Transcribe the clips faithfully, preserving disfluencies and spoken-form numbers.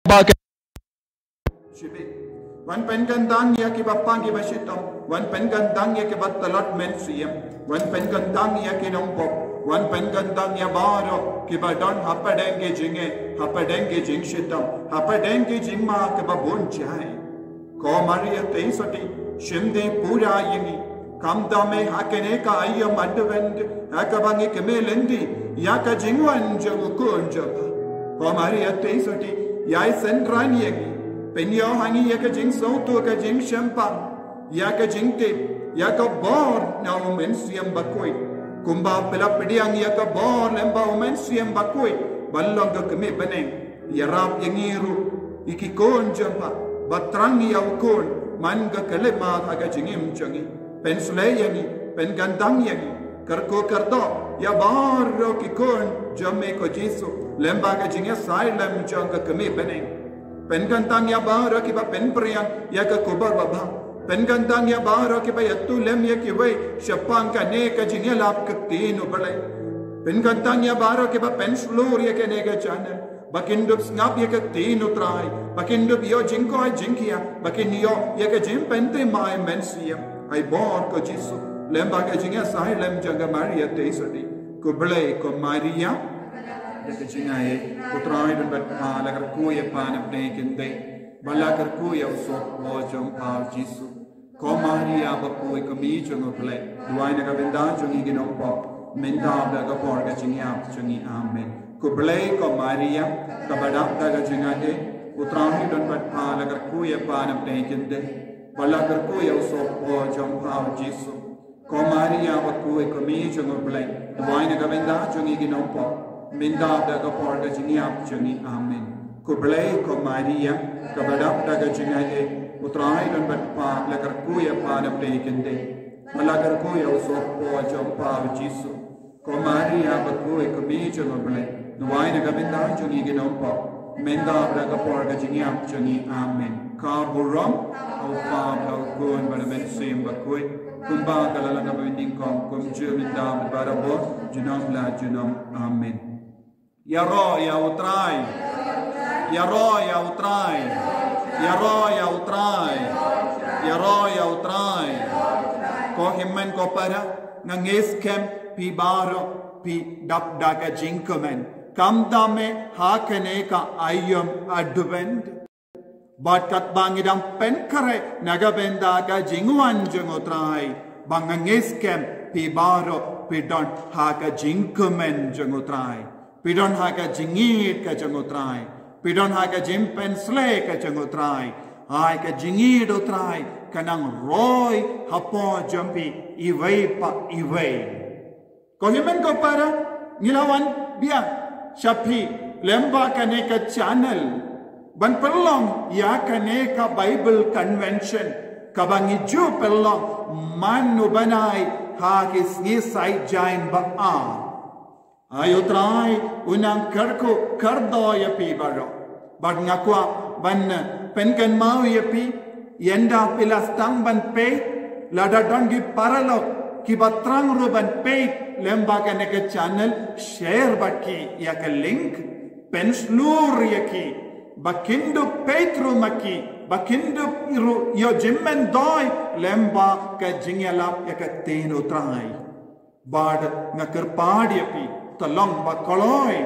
Ba ka Shibit. Wan pynkyntang ïa kiba pang kiba shitom. Wan pynkyntang ïa kiba tlot mynsiem. Wan pynkyntang ïa ki nongpop. Wan pynkyntang ïa baroh kiba don hapdeng ki jingeh, hapdeng ki jingshitom, hapdeng ki jingma kiba bun jai. Ko Maria te soti, shim dei pura ïa ngi. Kam da me ha kane ka aïom Advent, ha kaba ngi kmen lynti ïa ka jingwan jong u Khun jong pha. Ko Maria te soti, ïai synran ïa ngi. Pynïoh ha ngi ïa ka jingsngewthuh, ka jingshemphang, ïa ka jingtip, ïa ka bor na u Mynsiem Bakhuid. Kumba phi la pdiang ïa ka bor lyngba u Mynsiem Bakhuid ban long ka kmie bneng. Ïarap ïa ngi ruh, ïa ki khun jong pha, ba thrang ïa u Khun man ka khyllipmat ha ka jingim jong ngi. Pynsleh ïa ngi, pynkyntang ïa ngi, kyrkhu kyrdoh ïa baroh ki khun jong me ko Jisu, lyngba ka jingïasaid lem jong ka kmie bneng. Pynkyntang ïa baroh kiba pynphriang ïa ka khubor babha. Pynkyntang ïa baroh kiba ïathuh lem ïa kiwei shaphang kane ka jingïalap ka ktien u Blei. Pynkyntang ïa baroh kiba pynshlur ïa kane ka channel, ba kin dup sngap ïa ka ktien u Trai, ba kin dup ïoh jingkoit jingkhiah, ba kin ïoh ïa ka jingpynthymmai mynsiem. Ai bor ko Jisu, lyngba ka jingïasaid lem jong ka Maria te soti. Khublei ko Maria, da ka jingaiei, u Trai u don bad pha, la kyrkhu ïa pha na pdeng ki khyndai, bad la kyrkhu ïa u soh bor jong pha u Jisu. Ko Maria bakhuid, ko Kmie jong u Blei, duwai na ka bynta jong ngi ki nongpop, mynta bad ha ka por ka jingïap jong ngi. Amen. Khublei ko Maria, kaba dap da ka jingaiei, u Trai u don bad pha, la kyrkhu ïa pha na pdeng ki khyndai, bad la kyrkhu ïa u soh bor jong pha u Jisu. Ko Maria bakhuid, ko Kmie jong u Blei, duwai na ka bynta jong ngi ki nongpop, mynta bad ha ka por ka jingïap jong ngi. Amen. Khublei ko Maria, kaba dap da ka jingaiei, u Trai u don bad pha, la kyrkhu ïa pha na pdeng ki khyndai, bad la kyrkhu ïa u soh bor jong pha u Jisu. Ko Maria bakhuid, ko Kmie jong u Blei, duwai na ka bynta jong ngi ki nongpop, mynta bad ha ka por ka jingïap jong ngi. Amen. Ka burom ha u Kpa bad ha u Khun bad ha u Mynsiem Bakhuid, kumba ka la long kaba nyngkong, kumjuh mynta bad barabor, junom la junom. Amen. Ïaroh ïa u Trai. Ïaroh ïa u Trai. Ïaroh ïa u Trai. Ïaroh ïa u Trai. Ko hynmen ko para, nga ngeit skhem phi baroh phi dap da ka jingkmen, khamtam eh ha kane ka aïom Advent. Bad katba ngi dang pynkhreh na ka bynta ka jingwan jong u Trai, ba nga ngeit skhem phi baroh phi don ha ka jingkmen jong u Trai, phi don ha ka jingïeit ka jong u Trai, phi don ha ka jingpynsleh ka jong u Trai. Ai ka jingïeit u Trai ka nang roi hapoh jong phi iwei pa iwei. Ko hynmen ko para, ngi la wan biang sha phi lyngba kane ka channel ban pynlong ïa kane ka Bible Convention kaba ngi ju pynlong man u bnai ha ki sngi Saitjaiñ ba ar. Ai u Trai u nang kyrkhu kyrdoh ïa phi baroh. Bad nga kwah ban pynkynmaw ïa phi, ynda phi la sdang ban peit, lada don ki paralok kiba thrang ruh ban peit lyngba kane ka channel, share bad ki ïa ka link, pynshlur ïa ki ba kin dup peit ruh ma ki, ba kin dup ruh ïoh jingmyntoi lyngba ka jingïalap ïa ka ktien u Trai. Bad nga kyrpad ïa phi, to long ba kloi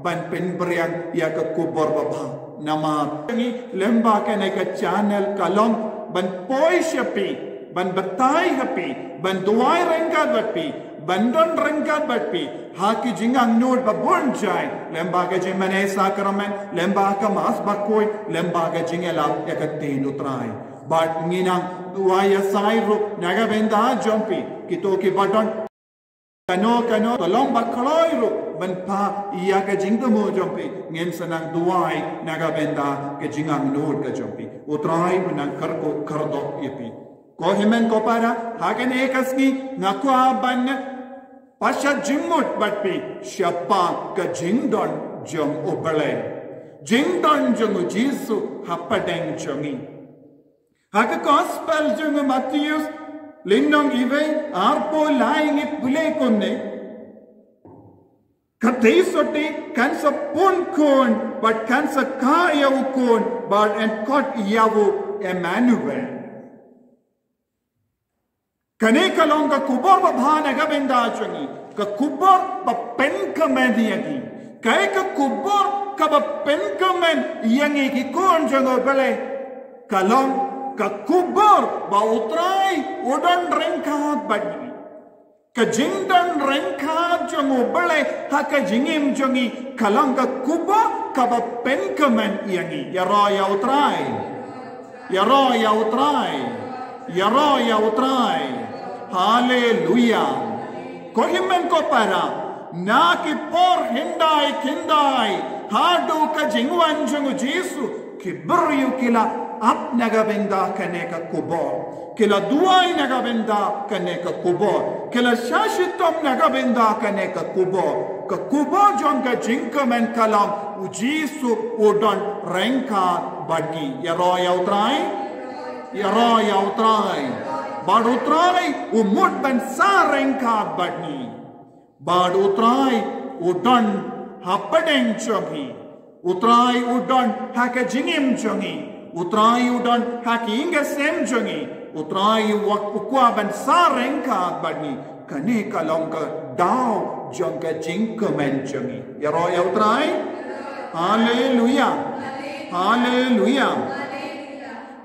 ban pynphriang ïa ka khubor babha. Namar ngi lyngba kane ka channel ka long ban poi sha phi, ban batai ha phi, ban duwai ryngkat bad phi, ban don ryngkat bad phi ha ki jingangnud ba bun jai, lyngba ka jingmane sakramen, lyngba ka Mass bakhuid, lyngba ka jingïalap ïa ka ktien u Trai. Bad ngi nang duwai ïasaid ruh na ka bynta jong phi, kito kiba don kano kano, to long ba kloi ruh ban phah ïa ka jingthmu jong phi, ngin sa nang duwai na ka bynta ka jingangnud ka jong phi. U Trai u nang kyrkhu kyrdoh ïa phi. Ko hynmen ko para, ha kane ka sngi nga kwah ban pashat jingmut bad phi shaphang ka jingdon jong u Blei, jingdon jong u Jisu hapdeng jong ngi. Ha ka Gospel jong u Mathaios, lynnong iwei, arphew lai, ngi pule kumne: Ka dei sotti kan sa pun khun, bad kan sa kha ïa u khun, bad yn khot ïa u Emmanuel. Kane ka long ka khubor babha na ka bynta jong ngi, ka khubor ba pynkmen ïa ngi. Kaei ka khubor kaba pynkmen ïa ngi ki khun jong U Blei, ka long ka khubor ba U Trai u don ryngkat bad ngi. Ka jingdon ryngkat jong U Blei ha ka jingim jong ngi ka long ka khubor kaba pynkmen ïa ngi. Ïaroh ïa U Trai. Ïaroh ïa U Trai. Ïaroh ïa U Trai. Haleluia. Ko hynmen ko para, na ki por hyndai khyndai haduh ka jingwan jong U Jisu, ki briew ki la ap na ka bynta kane ka khubor. Ki la duwai na ka bynta kane ka khubor. Ki la shah shitom na ka bynta kane ka khubor. Ka khubor jong ka jingkmen ka long U Jisu u don ryngkat bad ngi. Ïaroh ïa U Trai. Ïaroh ïa U Trai. Bad U Trai u mut ban sah ryngkat bad ngi. Bad U Trai u don hapdeng jong ngi. U Trai u don ha ka jingim jong ngi. U Trai u don ha ka ïing ka sem jong ngi. U Trai u kwah ban sah ryngkat bad ngi. Kane ka long ka daw jong ka jingkmen jong ngi. Ïaroh ïa U Trai. Haleluia. Haleluia.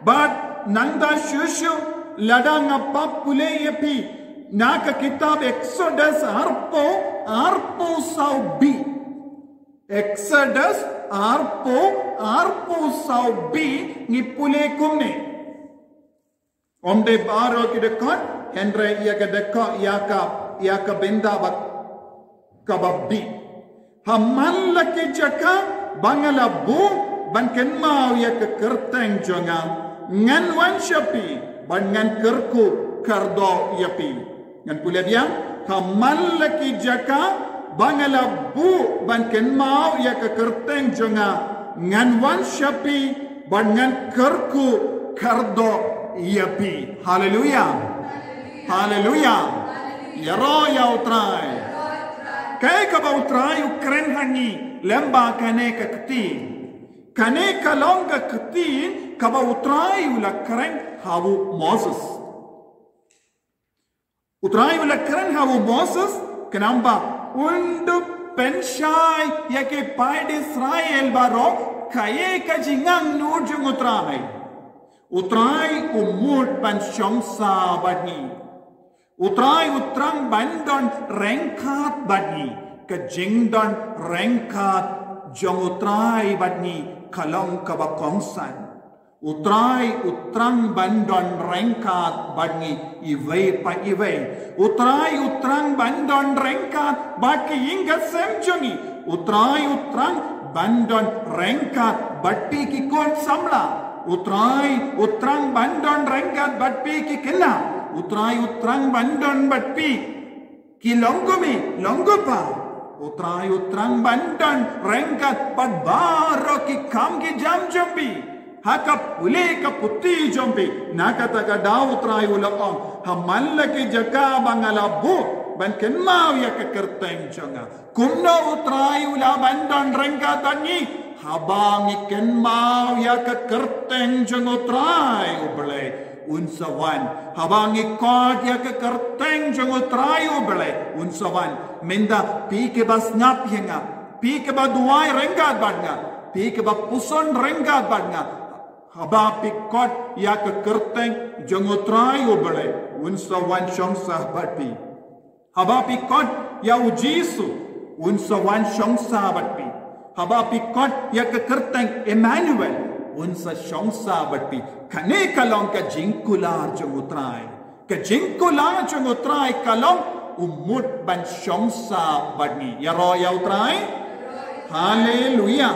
Bad nangta shuh shuh lada nga pule ïa phi na ka kitab Exodus arphew, arphew saw B. Exodus arphew, arphew saw B, ngi pule kumne. Ym dei baroh ki dkhot, hynrei ïa ka dkhot ïa ka, ïa ka bynta ba kaba bit. Ha man la ki jaka ba nga la buh ban kynmaw ïa ka kyrteng jong nga, ngan wan sha phi bad ngan kyrkhu kyrdoh ïa phi. Ngan pule biang, ha man la ki jaka ba nga la buh ban kynmaw ïa ka kyrteng jong nga, ngan wan sha phi bad ngan kyrkhu kyrdoh ïa phi. Haleluia. Haleluia. Ïaroh ïa U Trai. Kaei kaba U Trai u kren ha ngi lem bad kane ka ktien? Kane ka long ka ktien kaba U Trai u la kren ha u Moses. U Trai u la kren ha u Moses, khnang ba un da pynshai ïa ki paid Israel baroh kaei ka jingangnud jong U Trai. U Trai u mut ban shong sah bad ngi. U Trai u thrang ban don ryngkat bad ngi. Ka jingdon ryngkat jong U Trai bad ngi ka long kaba kongsan. U Trai u thrang ban don ryngkat bad ngi iwei pa iwei. U Trai u thrang ban don ryngkat bad ki ïing ki sem jong ngi. U Trai u thrang ban don ryngkat bad phi ki khun samla. U Trai u thrang ban don ryngkat bad phi ki khynnah. U Trai u thrang ban don bad phi ki long kmie, long kpa. U Trai u thrang ban don ryngkat bad baroh ki kam ki jam jong phi. Ha ka pule ka puthi jong phi, na kata ka daw U Trai u la ong, ha man la ki jaka ba nga la buh ban kynmaw ïa ka kyrteng jong nga. Kumno U Trai u lah ban don ryngkat bad ngi? Haba ngi kynmaw ïa ka kyrteng jong U Trai U Blei, un sa wan. Haba ngi khot ïa ka kyrteng jong U Trai U Blei, un sa wan. Mynta phi kiba sngap ïa nga, phi kiba duwai ryngkat bad nga, phi kiba puson ryngkat bad nga, haba phi khot ïa ka kyrteng jong U Trai U Blei, un sa wan shong sah bad phi. Haba phi khot ïa U Jisu, un sa wan shong sah bad phi. Haba phi khot ïa ka kyrteng Emmanuel, un sa shong sah bad phi. Kane ka long ka jingkular jong U Trai. Ka jingkular jong U Trai ka long u mut ban shong sah bad ngi. Ïaroh ïa U Trai. Haleluia.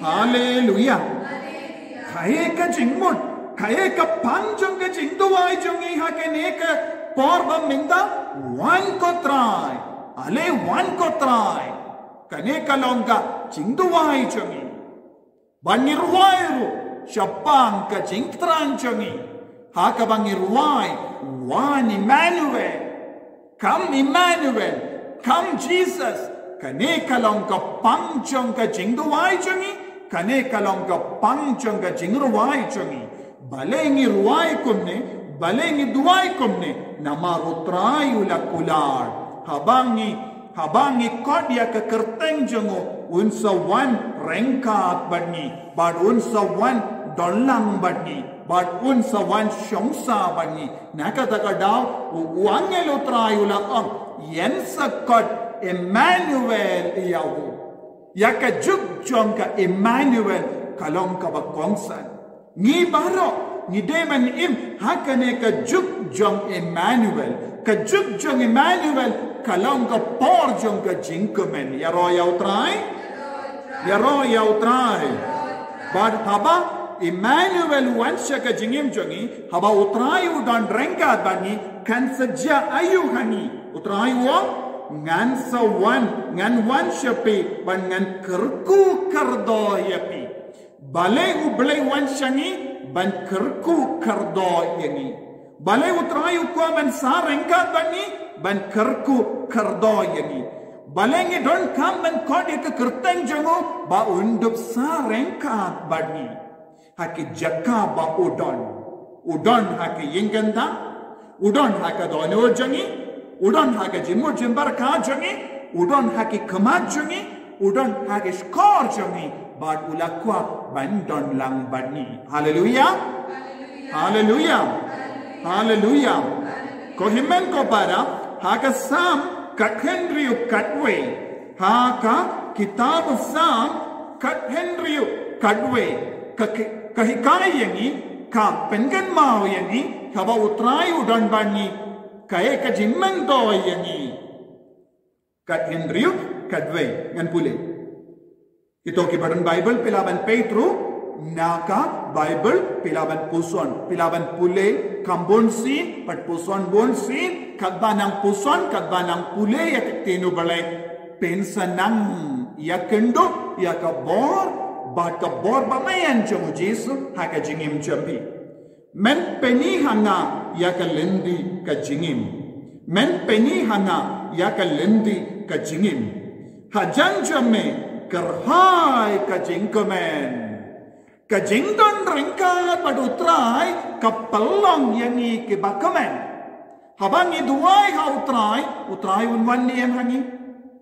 Haleluia. Kaei ka jingmut, kaei ka pang jong ka jingduwai jong ngi ha kane ka por ba mynta? Wan ko Trai. Ale wan ko Trai. Kane ka long ka jingduwai jong ngi. Ba ngi rwai ruh shaphang ka jingthrang jong ngi, ha kaba ngi rwai, wan Emmanuel. Come Emmanuel. Come Jesus. Kane ka long ka pang jong ka jingduwai jong ngi, kane ka long ka pang jong ka jingrwai jong ngi. Balei ngi rwai kumne, balei ngi duwai kumne, namar U Trai u la kular. Haba ngi, haba ngi kot ïa ka kyrteng jong u, un sa wan ryngkat bad ngi, bad un sa wan don lang bad ngi, bad un sa wan shong sah bad ngi. Na kata ka daw, u, u angel U Trai u la ong, ïeng sa kot Emmanuel ïa u. Ïa ka juk jong ka Emmanuel ka long kaba kongsan. Ngi baroh ngi dei ban im ha kane ka juk jong Emmanuel. Ka juk jong Emmanuel ka long ka por jong ka jingkmen. Ïaroh ïa U Trai. Ïaroh ïa U Trai. Bad haba Emmanuel u wan sha ka jingim jong ngi, haba U Trai u don ryngkat bad ngi, kan sa jia aïu ha ngi. U Trai u ong, ngan sa wan, ngan wan sha phi, bad ngan kyrkhu kyrdoh ïa phi. Balei U Blei u wan sha ngi, ban kyrkhu kyrdoh ïa ngi. Balei U Trai u kwah ban sah ryngkat bad ngi, ban kyrkhu kyrdoh ïa ngi. Balei ngi donkam ban kot ïa ka kyrteng jong u, ba un dup sah ryngkat bad ngi. Ha ki jaka ba u don. U don ha ki ïing ki tnat. U don ha ka dohnud jong ngi. U don ha ka jingmut jingpyrkhat jong ngi. U don ha ki khmat jong ngi. U don ha ki shkor jong ngi. Bad u la kwah ban don lang bad ngi. Haleluia. Haleluia. Haleluia. Ko hynmen ko para, ha ka Salm khathynriew khatwei. Ha ka kitab Salm khathynriew khatwei. Ka, ka, ka hikai ïa ngi, ka pynkynmaw ïa ngi, haba U Trai u don bad ngi, kaei ka jingmyntoi ïa ngi. Khathynriew khatwei, ngan pule. Kito kiba don Bible phi lah ban peit ruh na ka Bible, phi lah ban puson, phi lah ban pule kham bun sien, bad puson bun sien, katba nang puson, katba nang pule ïa ka ktien U Blei, phin sa nang ïakynduh ïa ka bor, bad ka bor ba meiñ jong U Jisu ha ka jingim jong phi. Men pyni ha nga ïa ka lynti ka jingim. Men pyni ha nga ïa ka lynti ka jingim. Hajan jong me kyrhai ka jingkmen. Ka jingdon ryngkat bad U Trai ka pynlong ïa ngi kiba kmen. Haba ngi duwai ha U Trai, U Trai un wan ne em ha ngi.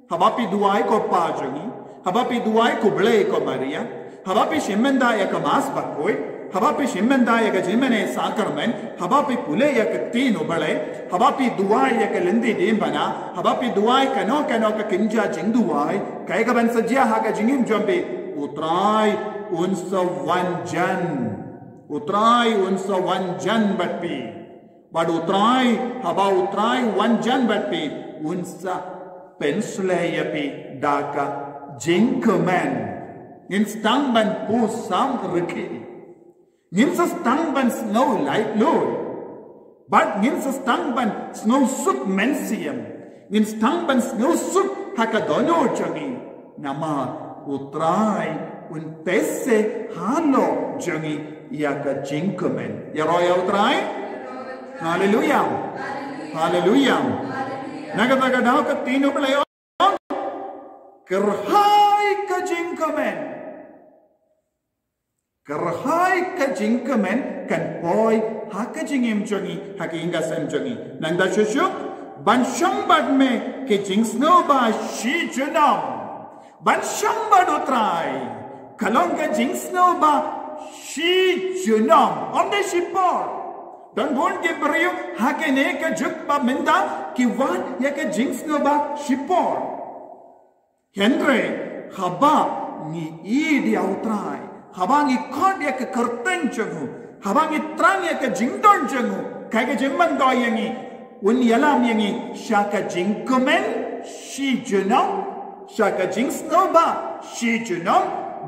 Haba phi duwai ko Pa jong ngi, haba phi duwai ko Blei ko Maria, haba phi shim bynta ïa ka Mass bakhuid, haba phi shim bynta ïa ka jingmane sakramen, haba phi pule ïa ka ktien U Blei, haba phi duwai ïa ka lynti diengphna, haba phi duwai kano kano ka kynja jingduwai, kaei kaban sa jia ha ka jingim jong phi, U Trai un sa wan jan. U Trai un sa wan jan bad phi. Bad U Trai, haba U Trai wan jan bad phi, un sa pynshlei ïa phi da ka jingkmen. Ngin sdang ban pyrshang rkhie. Ngin sa sdang ban sngew laitluid. Bad ngin sa sdang ban sngew suk mynsiem. Ngin sdang ban sngew suk ha ka dohnud jong ngi. Namar U Trai un teh se halor jong ngi ïa ka jingkmen. Ïaroh ïa U Trai. Haleluia. Haleluia. Na kata ka daw ka ktien U Blei ong, kyrhai ka jingkmen. Kyrhai ka jingkmen kan poi ha ka jingim jong ngi, ha ka ïing ka sem jong ngi. Nangta shuh shuh, ban shong bad me ki jingsngewbha shi junom. Ban shong bad U Trai ka long ka jingsngewbha shi junom. Ym dei shipor. Don bun ki briew ha kane ka juk ba mynta ki wad ïa ka jingsngewbha shipor. Hynrei haba ngi ïeit ïa U Trai, haba ngi khot ïa ka kyrteng jong u, haba ngi thrang ïa ka jingdon jong u, kaei ka jingmyntoi ïa ngi, un ïalam ïa ngi sha ka jingkmen shi junom, sha ka jingsngewbha shi junom,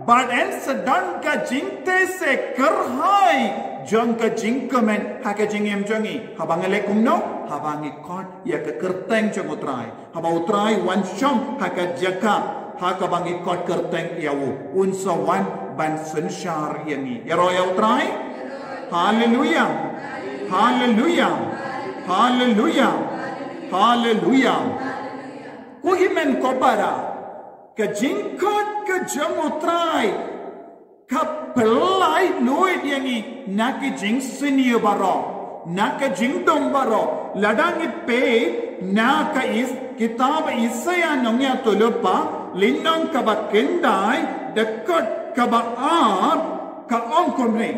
bad yn sa don ka jingteh se kyrhai jong ka jingkmen ha ka jingim jong ngi. Haba ngi leh kumno, haba ngi khot ïa ka kyrteng jong U Trai. Haba U Trai wan shong ha ka jaka ha kaba ngi khot kyrteng ïa u, un sa wan ban synshar ïa ngi. Ïaroh ïa U Trai. Haleluia. Haleluia. Haleluia. Haleluia. Ko hynmen ko para, Ka jingkhot ka jong U Trai ka pynlait luid ïa ngi na ki jingsniew baroh, na ka jingdum baroh. Lada ngi peit na ka Is-, kitab Isaiah nongïathuhlypa, lynnong kaba khyndai, dkhot kaba ar, ka ong kumne.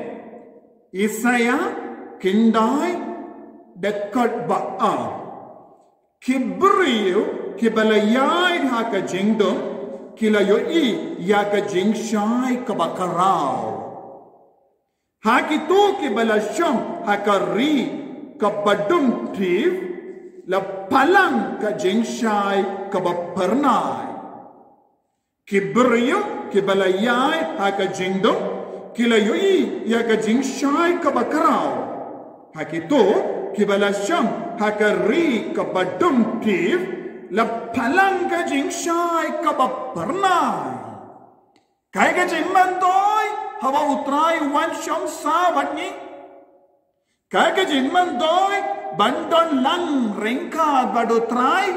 Isaiah khyndai, dkhot ba ar. Ki briew kiba la ïaid ha ka jingdum, ki la ïohi ïa ka jingshai kaba khraw. Ha kito kiba la shong ha ka ri kaba dum tip, la phalang ka jingshai kaba phyrnai. Ki briew kiba la ïaid ha ka jingdum, ki la ïohi ïa ka jingshai kaba khraw. Ha kito kiba la shong ha ka ri kaba dum tip, la phalang ka jingshai kaba phyrnai. Kaei ka jingmyntoi haba U Trai u wan shong sah bad ngi? Kaei ka jingmyntoi ban don lang ryngkat bad U Trai?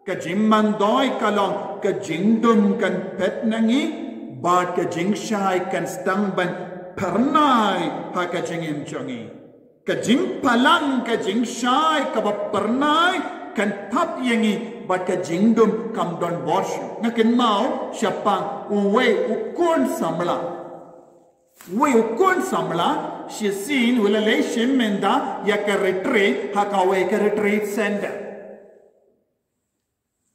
Ka jingmyntoi ka long ka jingdum kan phet na ngi, bad ka jingshai kan sdang ban phyrnai ha ka jingim jong ngi. Ka jingphalang ka jingshai kaba phyrnai kan thap ïa ngi, bad ka jingdum kam don bor shuh. Nga kynmaw shaphang uwei u khun samla. Uwei u khun samla, shisien u la leit shim mynta ïa ka retreat ha kawei ka retreat center.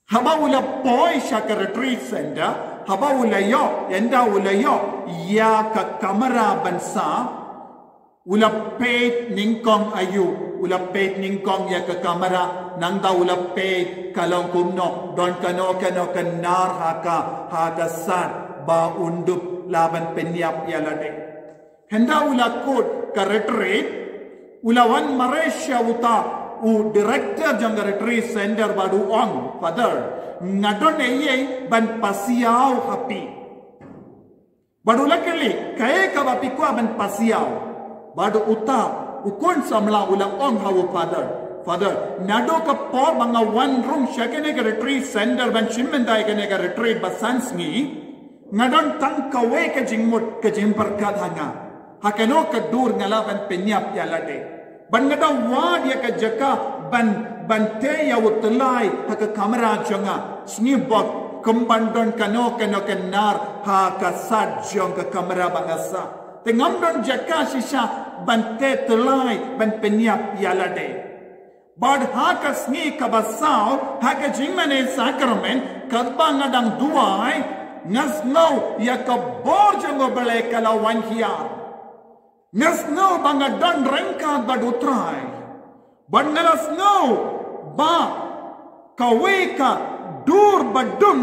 Haba u la poi sha ka retreat center, haba u la ïoh, ynda u la ïoh ïa ka kamra ban sah, u la peit nyngkong aïu, u la peit nyngkong ïa ka kamra, nangta u la peit ka long kumno, don kano kano ka nar ha ka, ha ka sad, ba un dup lah ban pynïap ïa lade. Hynda u la kut ka retreat, u la wan mareh sha uta u director jong ka retreat center bad u ong, "Father, nga don eiei ban pasiaw ha phi." Bad u la kylli, "Kaei kaba phi kwah ban pasiaw?" Bad uta u khun samla u la ong ha u father, "Father, naduh ka por ba nga wan rung sha kane ka retreat center ban shim bynta ïa kane ka retreat ba san sngi, nga don tang kawei ka jingmut, ka jingpyrkhat ha nga. Ha kano ka dur nga lah ban pynïap ïa lade. Bad nga da wad ïa ka jaka ban, ban tei ïa u tyllai ha ka kamra jong nga. Sngi bok, kum ban don kano kano ka nar ha ka sad jong ka kamra ba nga sah. Te ngam don jaka shisha ban tei tyllai ban pynïap ïa lade." Bad ha ka sngi kaba saw ha ka jingmane sakramen, katba nga dang duwai, nga sngew ïa ka bor jong U Blei ka la wan hiar. Nga sngew ba nga don ryngkat bad U Trai. Bad nga la sngew ba kawei ka dur ba dum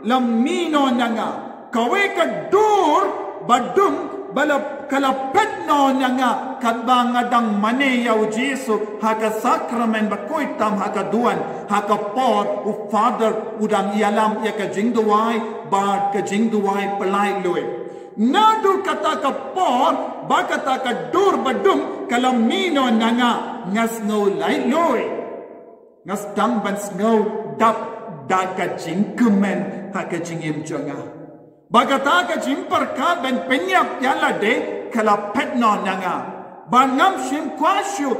la mih noh na nga. Kawei ka dur ba dum ba la, ka la phet noh na nga katba nga dang mane ïa U Jisu ha ka sakramen bakhuid tam ha ka duwan, ha ka por u father u dang ïalam ïa ka jingduwai bad ka jingduwai pynlait luid. Naduh kata ka por ba kata ka dur ba dum ka la mih noh na nga, nga sngew lait luid. Nga sdang ban sngew dap da ka jingkmen ha ka jingim jong nga. Ba kata ka jingpyrkhat ban pynïap ïa lade ka la phet noh na nga. Ba ngam shym kwah shuh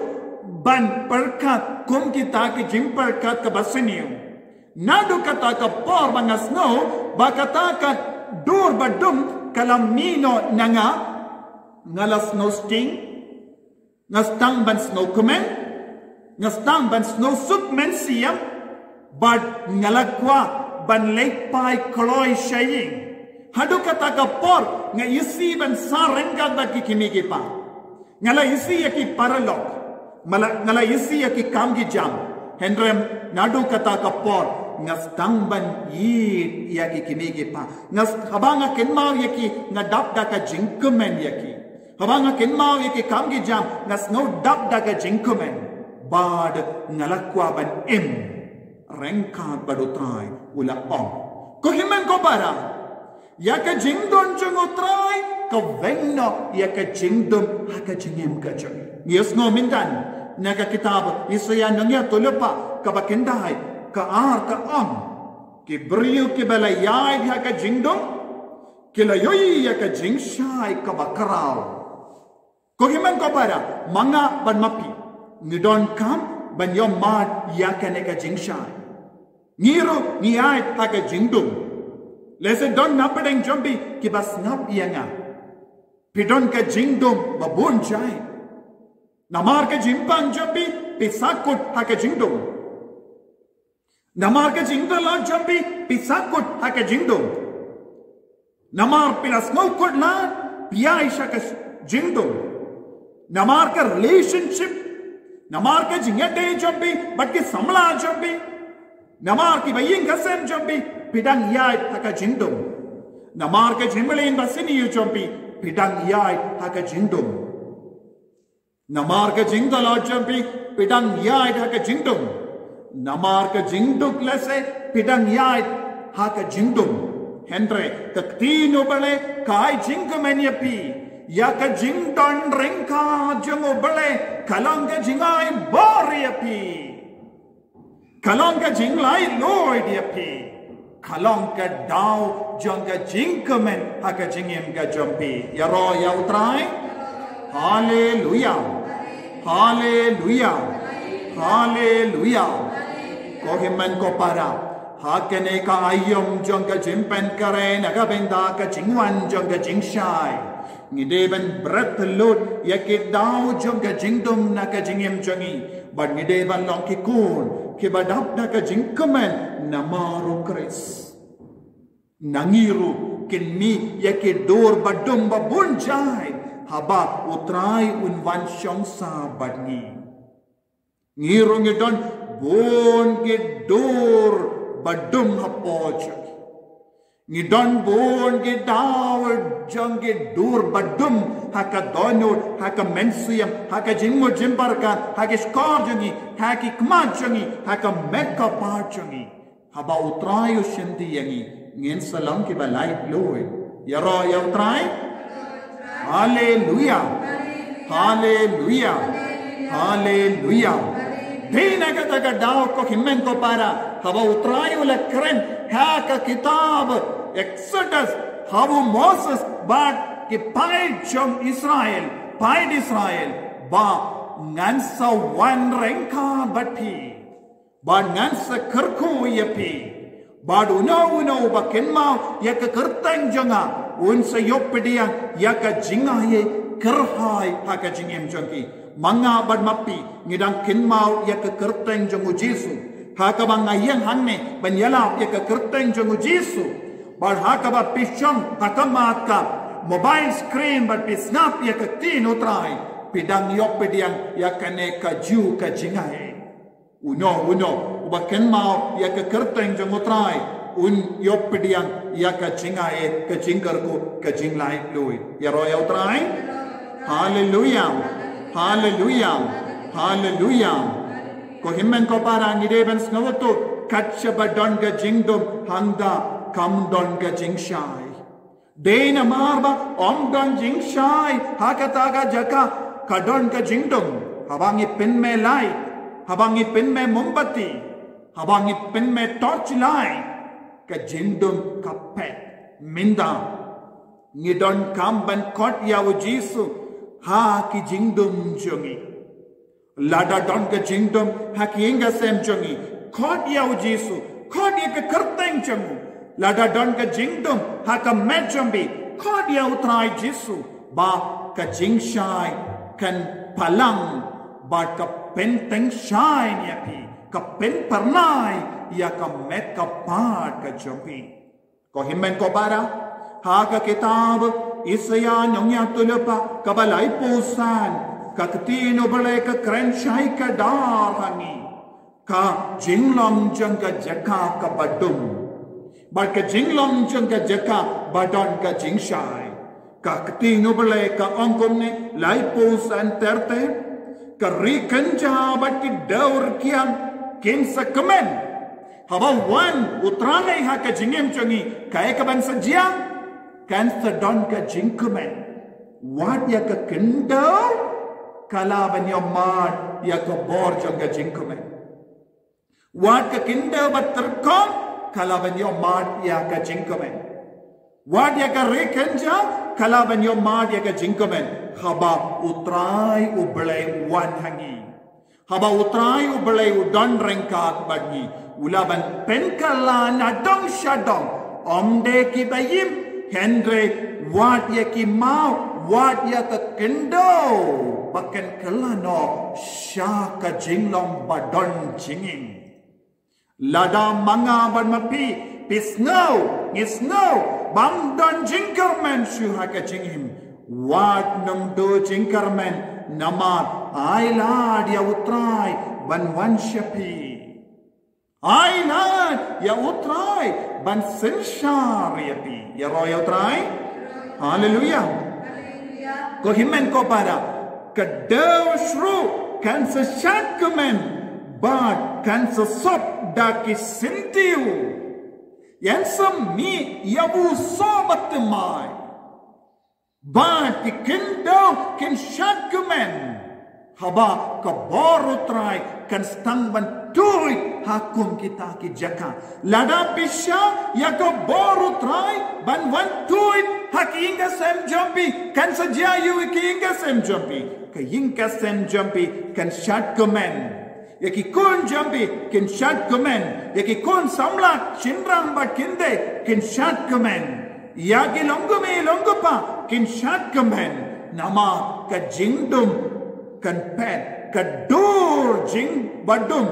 ban pyrkhat kum kita ki jingpyrkhat kaba sniew. Naduh kata ka por ba nga sngew ba kata ka dur ba dum ka la mih noh na nga, nga la sngew sting, nga sdang ban sngewkmen, nga sdang ban sngewsuk mynsiem, bad nga la kwah ban leit phai kloi sha ïing. Haduh kata ka por nga isih ban sah ryngkat bad ki kmie ki kpa. Nga la isih ïa ki paralok. Nga la, nga la isih ïa ki kam ki jam. Hynrei naduh kata ka por nga sdang ban ïeit ïa ki kmie ki kpa. Nga s-, haba nga kynmaw ïa ki, nga dap da ka jingkmen ïa ki. Haba nga kynmaw ïa ki kam ki jam, nga sngew dap da ka jingkmen. Bad nga la kwah ban im ryngkat bad U Trai, u la ong. Ko hynmen ko para, ïa ka jingdon jong U Trai ka weng noh ïa ka jingdum ha ka jingim ka jong ngi. Ïa sngew mynta na ka kitab Isaiah nongïathuhlypa kaba khyndai, ka ar ka ong. Ki briew kiba la ïaid ha ka jingdum ki la ïohi ïa ka jingshai kaba khraw. Ko hynmen ko para, ma nga bad ma phi, ngi donkam ban ïohmad ïa kane ka jingshai. Ngi ruh ngi ïaid ha ka jingdum. Lehse don na pdeng jong phi kiba sngap ïa nga. Phi don ka jingdum ba bun jait. Namar ka jingpang jong phi, phi sahkut ha ka jingdum. Namar ka jingdalot jong phi, phi sahkut ha ka jingdum. Namar phi la sngewkut lad, phi ïaid sha ka jingdum. Namar ka relationship, namar ka jingïadei jong phi bad ki samla jong phi, namar kiba ïing ka sem jong phi, phi dang ïaid ha ka jingdum. Namar ka jingmlien ba sniew jong phi, phi dang ïaid ha ka jingdum. Namar ka jingdalot jong phi, phi dang ïaid ha ka jingdum. Namar ka jingduk lehse, phi dang ïaid ha ka jingdum. Hynrei ka ktien U Blei ka ai jingkmen ïa phi. Ïa ka jingdon ryngkat jong U Blei ka long ka jingai bor ïa phi. Ka long ka jinglaitluid ïa phi. Ka long ka daw jong ka jingkmen ha ka jingim ka jong phi. Ïaroh ïa U Trai. Haleluia. Haleluia. Haleluia. Ko hynmen ko para, ha kane ka aïom jong ka jingpynkhreh na ka bynta ka jingwan jong ka jingshai, ngi dei ban bret lut ïa ki daw jong ka jingdum na ka jingim jong ngi. Bad ngi dei ban long ki khun kiba dap da ka jingkmen namar U Khrist. Na ngi ruh kin mih ïa ki dur ba dum ba bun jait haba U Trai un wan shong sah bad ngi. Ngi ruh ngi don bun ki dur ba dum hapoh jong ngi. Ngi don bun ki daw jong ki dur ba dum ha ka dohnud, ha ka mynsiem, ha ka jingmut jingpyrkhat, ha ki shkor jong ngi, ha ki khmat jong ngi, ha ka met ka phad jong ngi. Haba U Trai u shimti ïa ngi, ngin sa long kiba laitluid. Ïaroh ïa U Trai. Haleluia. Haleluia. Haleluia. Dei na kata ka daw ko hynmen ko para, haba U Trai u la kren ha ka kitab Exodus, haba u Moses bad ki paid jong Israel, paid Israel, ba ngan sa wan ryngkat bad phi. Bad ngan sa kyrkhu ïa phi. Bad uno uno uba kynmaw ïa ka kyrteng jong nga, un sa ïoh pdiang ïa ka jingai kyrhai ha ka jingim jong ki. Ma nga bad ma phi ngi dang kynmaw ïa ka kyrteng jong U Jisu. Ha kaba nga ïeng hangne ban ïalap ïa ka kyrteng jong U Jisu. Bad ha kaba phi shong ha ka mat ka mobile screen bad phi sngap ïa ka ktien U Trai, phi dang ïoh pdiang ïa kane kajuh ka jingai. Uno uno uba kynmaw ïa ka kyrteng jong U Trai, un ïoh pdiang ïa ka jingai, ka jingkyrkhu, ka jinglaitluid. Ïaroh ïa U Trai. Haleluia. Haleluia. Haleluia. Ko hynmen ko para, ngi dei ban sngewthuh, kat shaba don ka jingdum hangta kam don ka jingshai. Dei namar ba ym don jingshai ha kata ka jaka ka don ka jingdum. Haba ngi pynmih light, haba ngi pynmih mombati, haba ngi pynmih torch light, ka jingdum ka phet. Mynta ngi donkam ban khot ïa U Jisu ha ki jingdum jong ngi. Lada don ka jingdum ha ki ïing ka sem jong ngi, khot ïa U Jisu, khot ïa ka kyrteng jong u. Lada don ka jingdum ha ka met jong phi, khot ïa U Trai Jisu, ba ka jingshai kan palang, bad ka pyntyngshaiñ ïa phi, ka pynpyrnai ïa ka met ka phad ka jong phi. Ko hynmen ko para, ha ka kitab Isaïah nongïathuhlypa kaba laiphew san, ka ktien U Blei ka kren shai kdar ha ngi. Ka jinglong jong ka jaka kaba dum, bad ka jinglong jong ka jaka ba don ka jingshai. Ka ktien U Blei ka ong kumne, laiphew san ter ter, ka ri kynja bad ki dewrkiang kin sa kmen. Haba wan U Trai ha ka jingim jong ngi, kaei kaban sa jia? Kan sa don ka jingkmen. Wat ïa ka khyndew ka lah ban ïohmad ïa ka bor jong ka jingkmen. Wat ka khyndew ba tyrkhong ka lah ban ïoh mad ïa ka jingkmen. Wat ïa ka ri kynja ka lah ban ïoh mad ïa ka jingkmen. Haba U Trai U Blei u wan ha ngi. Haba U Trai U Blei u don ryngkat bad ngi, u lah ban pynkylla na dong sha dong. Ym dei kiba im, hynrei wat ïa ki maw, wat ïa ka khyndew ba kan kylla noh sha ka jinglong ba don jingim. Lada ma nga bad ma phi, phi sngew, ngi sngew bym don jingkyrmen shuh ha ka jingim, wat nym duh jingkyrmen, namar ai lad ïa U Trai ban wan sha phi. Ai lad ïa U Trai ban synshar ïa phi. Ïaroh ïa U Trai. Haleluya. Ko hynmen ko para, ka dew shruh kan sa shad kmen bad kan sa sop da ki syntiew. Ïa sa mih ïa u soh ba thymmai bad ki khyndew kin shad kmen. Haba ka bor U Trai kan sdang ban tuid ha kum kita ki jaka. Lada phi shah ïa ka bor U Trai ban wan tuid ha ka ïing ka sem jong phi, kan sa jia ïa ka ïing ka sem jong phi. Ka ïing ka sem jong phi kan shad kmen. Ïa ki khun jong phi kin shad kmen. Ïa ki khun samla shynrang bad khyndai kin shad kmen. Ïa ki long kmie long kpa kin shad kmen. Namar ka jingdum kan pet, ka dur jingbadum,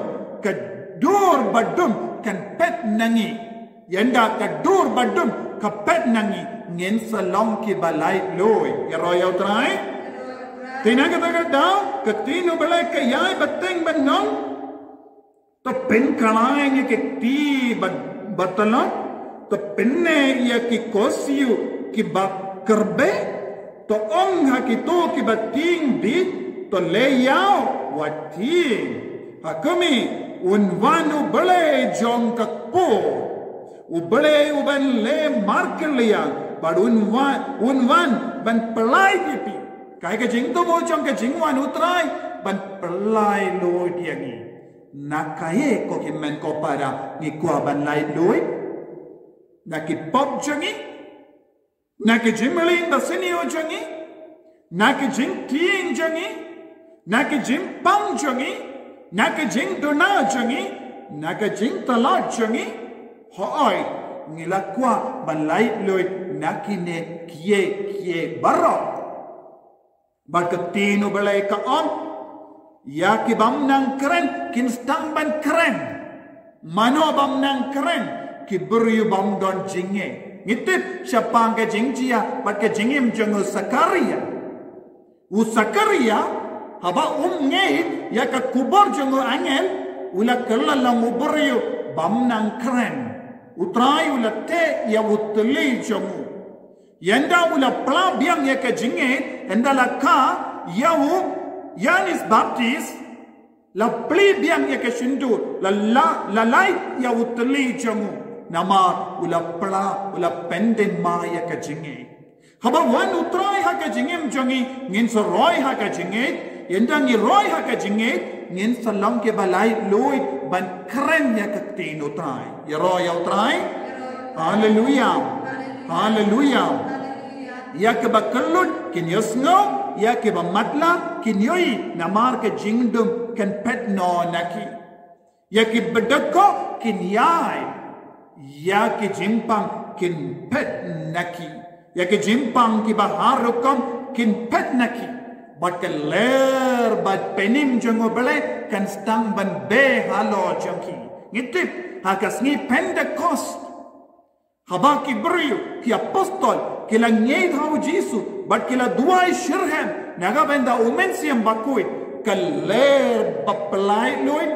ka dur badum kan pet na ngi. Ynda ka dur badum ka pet na ngi, ngin sa long kiba laitluid. Ïaroh ïa U Trai. Te na kata ka daw ka ktien U Blei ka ïai bteng ban ong, to pynkhlaiñ ïa ki kti ba, ba tlot, to pynneh ïa ki korsiew kiba kyrbe, to ong ha kito kiba tieng bit, to leh ïaw, wat tieng. Ha khmih, un wan U Blei jong ka kpoh, U Blei uban leh markylliang, bad un wan, un wan ban pynlait ïa phi. Kaei ka jingthmu jong ka jingwan U Trai? Ban pynlait luid ïa ngi. Na kaei ko hynmen ko para ngi kwah ban lait luid? Na ki pop jong ngi? Na ki jingmlien ba sniew jong ngi? Na ki jingtieng jong ngi? Na ki jingpang jong ngi? Na ki jingduna jong ngi? Na ki jingtlot jong ngi? Hooid, ngi la kwah ban lait luid na kine kiei kiei baroh. Bad ka ktien U Blei ka ong, ïa ki bym nang kren kin sdang ban kren. Mano bym nang kren? Ki briew bym don jingngeit. Ngi tip shaphang ka jingjia bad ka jingim jong u Sakaria. U Sakaria, haba um ngeit ïa ka khubor jong u angel, u la kylla long u briew bym nang kren. U Trai u la teh ïa u thylli jong u. Ynda u la pla biang ïa ka jingngeit, ynda la kha ïa u Ïoannis Baptis, la plie biang ïa ka shyntur, la, la, la lait ïa u thylli jong u. Namar u la pla, u la pyndem mai ïa ka jingngeit. Haba wan U Trai ha ka jingim jong ngi, ngin sa roi ha ka jingngeit. Ynda ngi roi ha ka jingngeit, ngin sa long kiba lait luid ban kren ïa ka ktien U Trai. Ïaroh ïa U Trai. Haleluya. Haleluya. Ïa kiba kyllut kin ïohsngew, ïa kiba matlah kin ïohi, namar ka jingdum kan phet noh na ki. Ïa kiba dkoh kin ïai, ïa ki jingpang kin phet na ki. Ïa ki jingpang kiba har rukom kin phet na ki. Bad ka lyer bad pynim jong U Blei kan sdang ban beh halor jong ki. Ngi tip, ha ka sngi Pentekost, haba ki briew, ki apostol, ki la ngeit ha U Jisu, bad ki la duwai shitrhem na ka bynta U Mynsiem Bakhuid, ka lyer ba pynlait luid,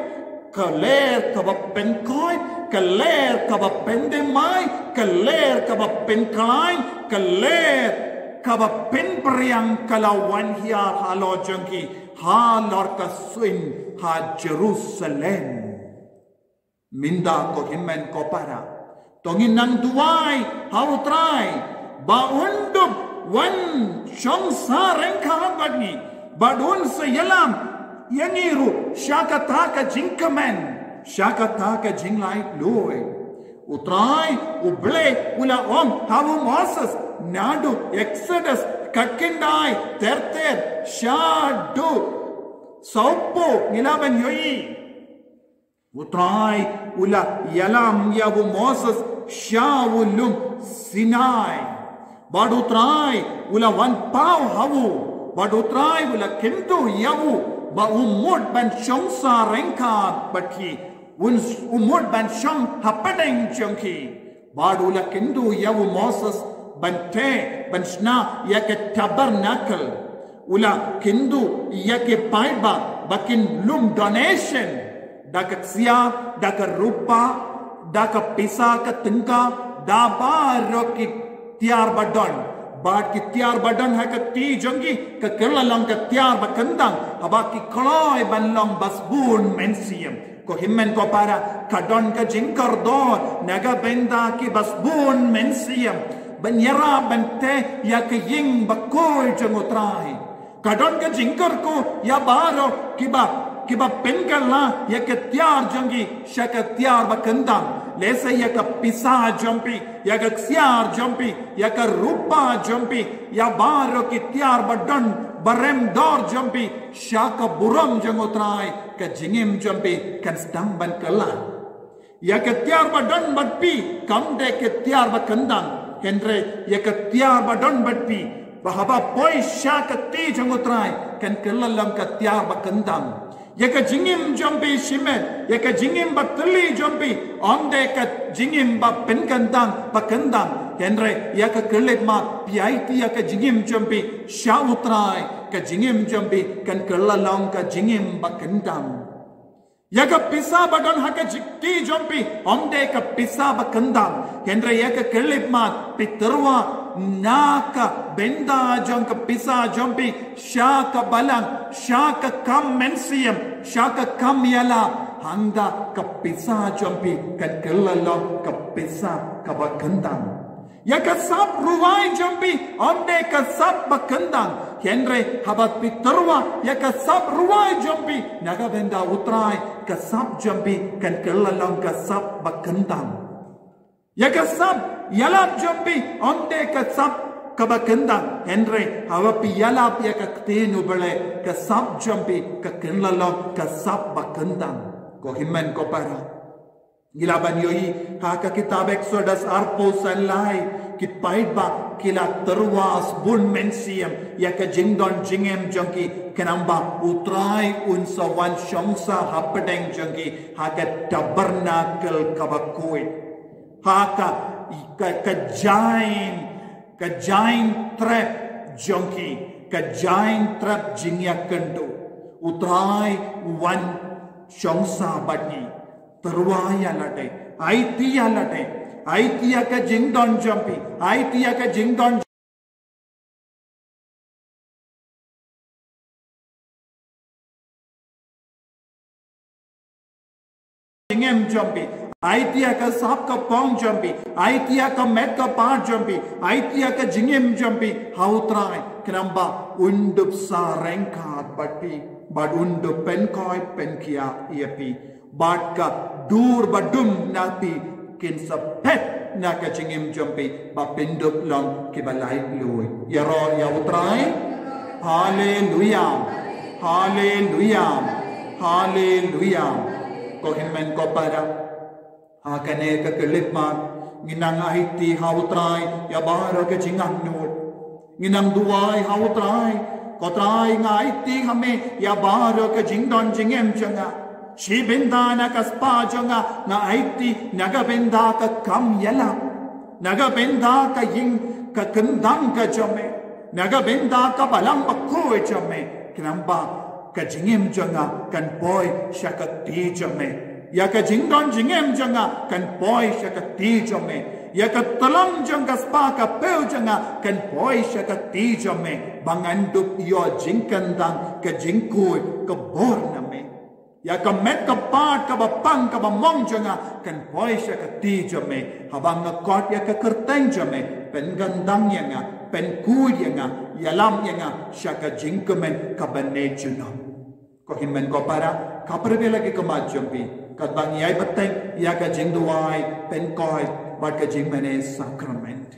ka lyer kaba pynkoit, ka lyer kaba pyndem mai, ka lyer kaba pynkhlaiñ, ka lyer kaba pynpriang ka la wan hiar halor jong ki, halor ka suiñ ha Jerusalem. Mynta ko hynmen ko para, to ngin nang duwai ha U Trai ba un dup wan shong sah ryngkat bad ngi, bad un sa ïalam ïa ngi ruh sha kata ka jingkmen, sha kata ka jinglait luid. U Trai, u Blei, u la ong, ha u Moses, naduh Exodus, khatkhyndai, ter ter, shaduh, sawphew, ngi la ban ïohi. U Trai, u la ïalam ïa u Moses, sha u lum Sinai. Bad u Trai, u la wan paw ha u. Bad u Trai, u la kyntu ïa u. Ba u mut ban shong sa ryngkat bad ki. Un, u mut ban shong hapdeng jong ki. Bad u la kyntu ïa u Moses ban teh, ban shna ïa ka tabernacle. U la kyntu ïa ki paidbah, ba kin lum donation. Da ka ksiar, da ka rupa, da ka pisa ka tyngka, da baroh ki tiar ba don. Bad ki tiar ba don ha ka kti jong ki, ka kylla long ka tiar ba kyndang, haba ki kloi ban long ba sbun mynsiem. Ko hynmen ko para, ka don ka jingkordor, na ka bynta ki ba sbun mynsiem. Ban ïarap ban teh, ïa ka ïing bakhuid jong u Trai. Ka don ka jingkyrkhu, ïa baroh, kiba, kiba pynkylla, ïa ka tiar jong ki, sha ka tiar ba kyndang. Lehse ïa ka pisa jong phi, ïa ka ksiar jong phi, ïa ka rupa jong phi, ïa baroh ki tiar ba don, ba rem dor jong phi, sha ka burom jong u Trai, ka jingim jong phi, kan sdang ban kylla. Ïa ka tiar ba don bad phi, kam dei ka tiar ba kyndang. Hynrei, ïa ka tiar ba don bad phi, ba haba poi sha ka kti jong u Trai, kan kylla long ka tiar ba kyndang. Ïa ka jingim jong phi shimet, ïa ka jingim ba tylli jong phi, ym dei ka jingim ba pynkyndang, ba kyndang. Hynrei, ïa ka khyllipmat, phi aiti ïa ka jingim jong phi, sha u Trai, ka jingim jong phi, kan kylla long ka jingim ba kyndang. Ïa ka pisa ba don ha ka kti jong phi, ym dei ka pisa ba kyndang. Hynrei ïa ka khyllipmat, phi tyrwa, na ka bynta jong ka pisa jong phi, sha ka balang, sha ka kam mynsiem, sha ka kam ïalap, hangta ka pisa jong phi, kan kylla long ka pisa kaba kyndang. Ïa ka sap rwai jong phi, ym dei ka sap ba kyndang. Hynrei haba phi tyrwa, ïa ka sap rwai jong phi, na ka bynta u Trai, ka sap jong phi, kan kylla long ka sap ba kyndang. Ïa ka sap, ïalap jong phi, ym dei ka sap kaba kyndang. Hynrei, haba phi ïalap ïa ka ktien u Blei, ka sap jong phi, ka kylla long, ka sap ba kyndang. Ko hynmen ko para. Ngi lah ban ïohi, ha ka kitab Exodus arphew san lai, ki paidbah, ki la tyrwa sbun mynsiem, ïa ka jingdon jingem jong ki, khnang ba, u Trai un sa wan shong sa hapdeng jong ki, ha ka tabernacle kaba khuid. Ha ka, ka, ka jaiñ, ka jaiñ trep jong ki, ka jaiñ trep jingïakynduh. U Trai wan shong sa bad ngi. Tyrwa ïa lade, aiti ïa lade, aiti ïa ka jingdon jong phi, aiti ïa ka jingdon jingem jong phi, aiti ïa ka sap ka phong jong phi, aiti ïa ka met ka pat jong phi, aiti ïa ka jingem jong phi, ha u Trai, khnang ba un dup sa ryngkat bad phi, bad un dup pynkoit pynkhia ïa phi. Bad ka dur ba dum na phi kin sa phet na ka jingim jong phi ba phin dup long kiba laitluid. Ïaroh ïa u Trai. Haleluya. Haleluya. Haleluya. Ko hynmen ko para. Ha kane ka khyllipmat, ngi nang aiti ha u Trai, ïa baroh ka jingangnud. Ngi nang duwai ha u Trai, ko Trai nga aiti ha me, ïa baroh ka jingdon jingem jong nga. Shi bynta na ka spah jong nga, nga aiti, na ka bynta ka kam ïalap. Na ka bynta ka ïing ka kyndang ka jong me. Na ka bynta ka balang bakhuid jong me. Khnang ba ka jingim jong nga kan poi sha ka kti jong me. Ïa ka jingdon jingem jong nga kan poi sha ka kti jong me. Ïa ka tlang jong ka spah ka phew jong nga kan poi sha ka kti jong me. Ba ngan dup ïoh jingkyndang ka jingkhuid ka bor na me. Ïa ka met ka pat kaba pang kaba mong jong nga kan poi sha ka kti jong me. Haba nga kot ïa ka kyrteng jong me, pynkyndang ïa nga, pynkhuid ïa nga, ïalam ïa nga sha ka jingkmen kaba ne junom. Ko hynmen ko para, ka pyrshah la ki khmat jong phi, Katba ngi ïai bteng ïa ka jingduwai, pynkoit bad ka jingmane sakrament.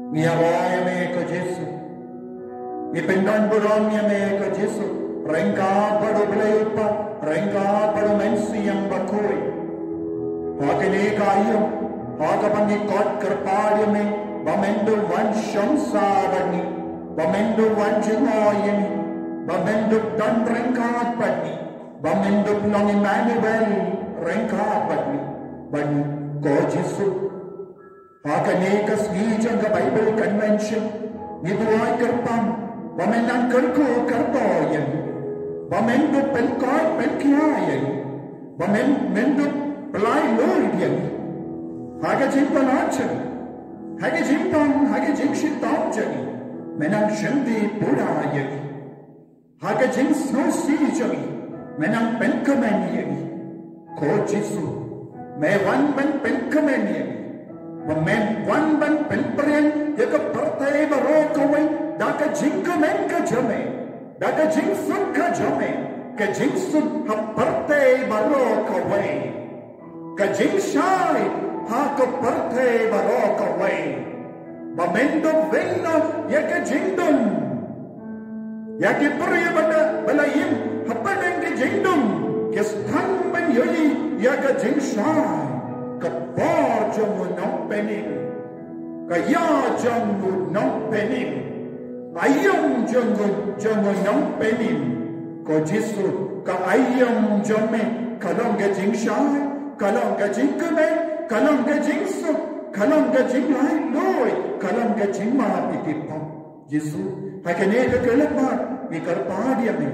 Ngi ïaroh ïa me ko Jisu. Ngi pyndonburom ïa me ko Jisu. Ryngkat bad U Blei U Kpa, ryngkat bad U Mynsiem Bakhuid. Ha kane ka aïom, ha kaba ngi khot kyrpad ïa me, ba men dup wan shong sah bad ngi, ba men dup wan jngoh ïa ngi, ba men dup don ryngkat bad ngi, ba men dup long Immanuel ryngkat bad ngi, bad ngi ko Jisu. Ha kane ka sngi jong ka Bible Convention, ngi duwai kyrpang, ba men nang kyrkhu kyrdoh ïa ngi, ba men dup pynkoit pynkhia ïa ngi, ba men, men dup pynlait luid ïa ngi. Ha ka jingpynlait jong ngi, ha ka jingpang, ha ka jingshitom jong ngi, men nang shim ti pura ïa ngi. Ha ka jingsngewsih jong ngi, men nang pynkmen ïa ngi. Ko Jisu, me wan ban pynkmen ïa ngi. Ba men wan ban pynpriang ïa ka pyrthei baroh kawei da ka jingkmen ka jong me, da ka jingsuk ka jong me, ka jingsuk ha pyrthei baroh kawei. Ka jingshai ha ka pyrthei baroh kawei. Ba men dup weng noh ïa ka jingdum. Ïa ki briew ba la, ba la im hapdeng ka jingdum, ki sdang ban ïohi ïa ka jingshai. Ka bor jong U Nongpynim, ka ïa jong U Nongpynim, aïom jong U, jong U Nongpynim. Ko Jisu, ka aïom jong me ka long ka jingshai, ka long ka jingkmen, ka long ka jingsuk, ka long ka jinglaitluid, ka long ka jingmap ïa ki pop. Jisu, ha kane ka khyllipmat ngi kyrpad ïa me,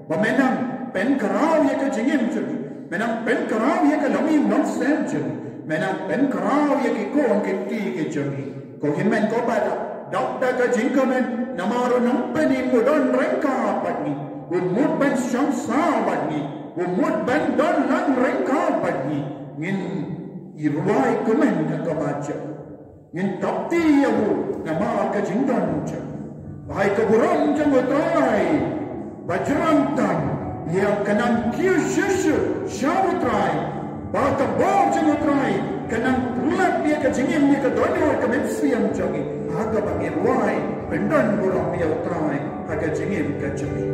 ba men nang pynkhraw ïa ka jingim jong ngi, men nang pynkhraw ïa ka longïing longsem jong ngi, men nang pynkhraw ïa ki khun ki kti ki jong ngi. Ko hynmen ko para, dap da ka jingkmen, namar U Nongpynim u don ryngkat bad ngi, u mut ban shong sah bad ngi, u mut ban don lang ryngkat bad ngi. Ngin ïa rwai kmen ha ka ba jong u. Ngin thap kti ïa u namar ka jingdon jong u. Ba ai ka burom jong U Trai ba jrong tam ïa ka nang kiew shuh shuh sha U Trai. Ba ka bor jong U Trai ka nang pynlap ïa ka jingim, ïa ka dohnud, ka mynsiem jong ngi. Ha kaba ngi rwai pyndonburom ïa U Trai ha ka jingim ka jong ngi.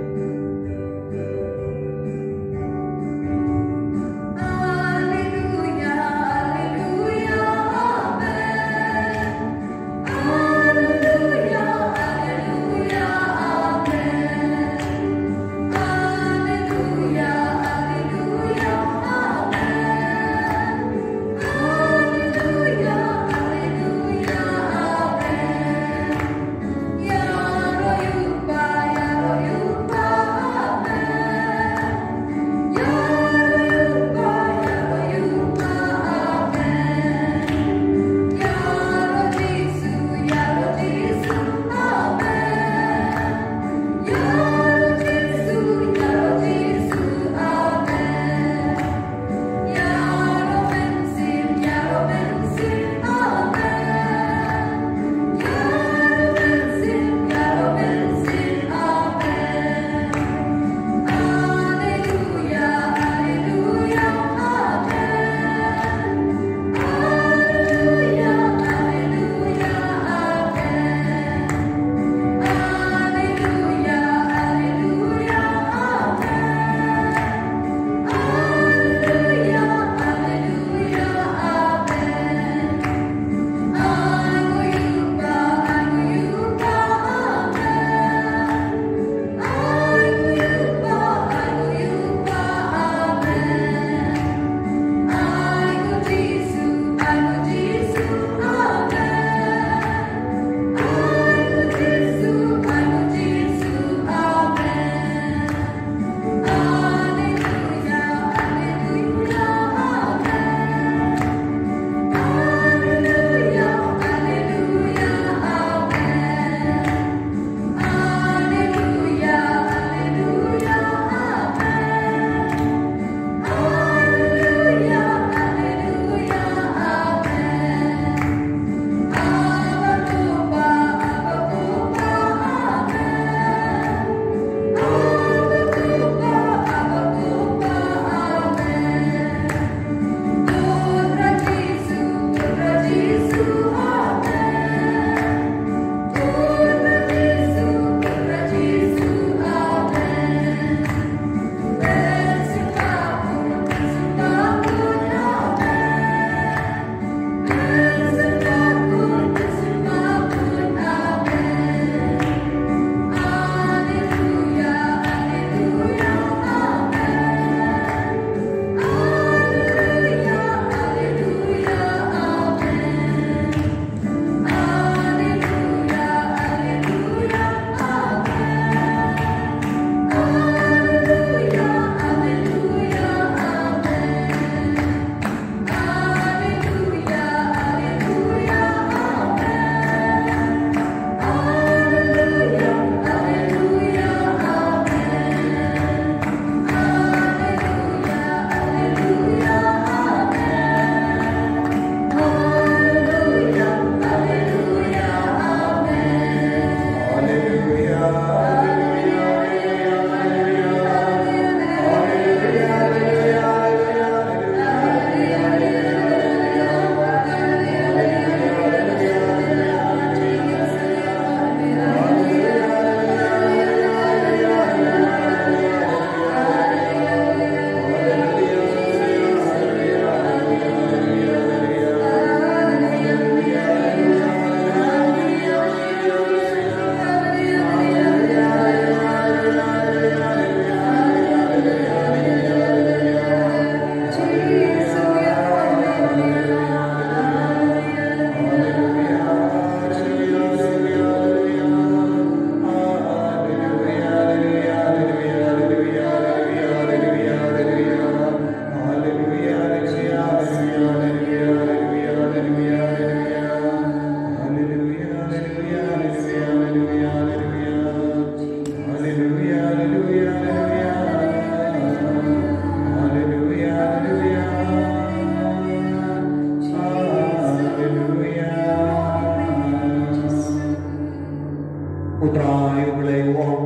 Trai U Blei u ong,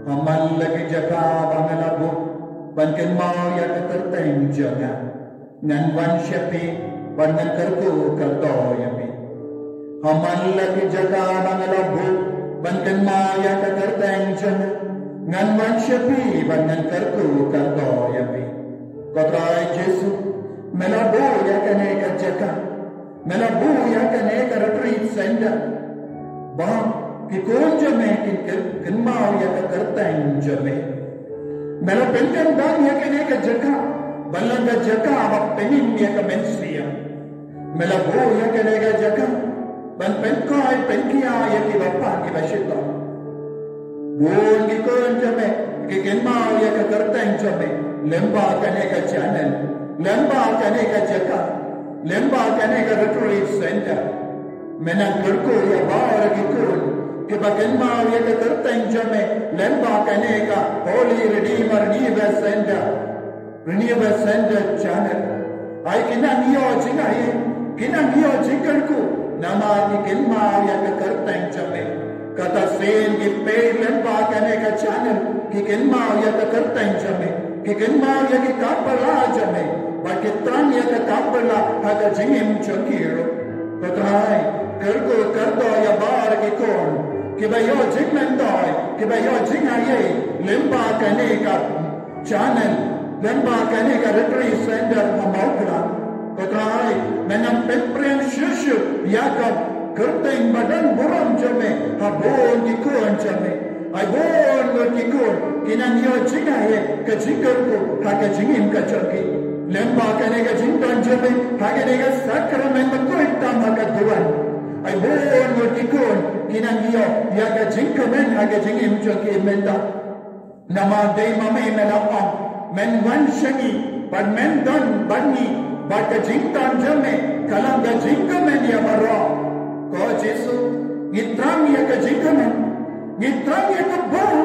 ha man la ki jaka ba nga la buh ban kynmaw ïa ka kyrteng jong nga, ngan wan sha phi bad ngan kyrkhu kyrdoh ïa phi. Ha man la ki jaka ba nga la buh ban kynmaw ïa ka kyrteng jong nga, ngan wan sha phi bad ngan kyrkhu kyrdoh ïa phi. Ko Trai Jisu, me la buh ïa kane ka jaka, me la buh ïa kane ka retreat center ba ki khun jong me kin kyn-, kynmaw ïa ka kyrteng jong me. Me la pynkyndang ïa kane ka jaka ban long ka jaka ba pynim ïa ka mynsiem. Me la buh ïa kane ka jaka ban pynkhiah pynkhia ïa ki bapang ki bashitom. Bun ki khun jong me ki kynmaw ïa ka kyrteng jong me lyngba kane ka channel, lyngba kane ka jaka, lyngba kane ka retreat center. Me nang kyrkhu ïa baroh ki khun kiba kynmaw ïa ka kyrteng jong me lyngba kane ka Holy Redeemer Renewal Center, Renewal Center channel. Ai ki nang ïoh jingaiei, ki nang ïoh jingkyrkhu namar ki kynmaw ïa ka kyrteng jong me. Kata sien ki peit lyngba kane ka channel, ki kynmaw ïa ka kyrteng jong me, ki kynmaw ïa ki kam pala jong me, bad ki tang ïa ka kam pala ha ka jingim jong ki ruh. Ko Trai, kyrkhu kyrdoh ïa baroh ki khun kiba ïoh jingmyntoi, kiba ïoh jingaiei lyngba kane ka channel, lyngba kane ka retreat center ha Mawkyrwat. Ko Trai, me nang pynpriang shuh shuh ïa ka kyrteng ba don burom jong me ha bun ki khun jong me. Ai bun ngut ki khun ki nang ïoh jingaiei, ka jingkyrkhu ha ka jingim ka jong ki lyngba kane ka jingdon jong me ha kane ka sakramen bakhuid tam ha ka duwan. Ai bun ngut ki khun ki nang ïoh ïa ka jingkmen ha ka jingim jong ki mynta. Namar dei ma me me la ong, men wan sha ngi bad men don bad ngi, bad ka jingdon jong me ka long ka jingkmen ïa baroh. Ko Jisu, ngi thrang ïa ka jingkmen, ngi thrang ïa ka bor,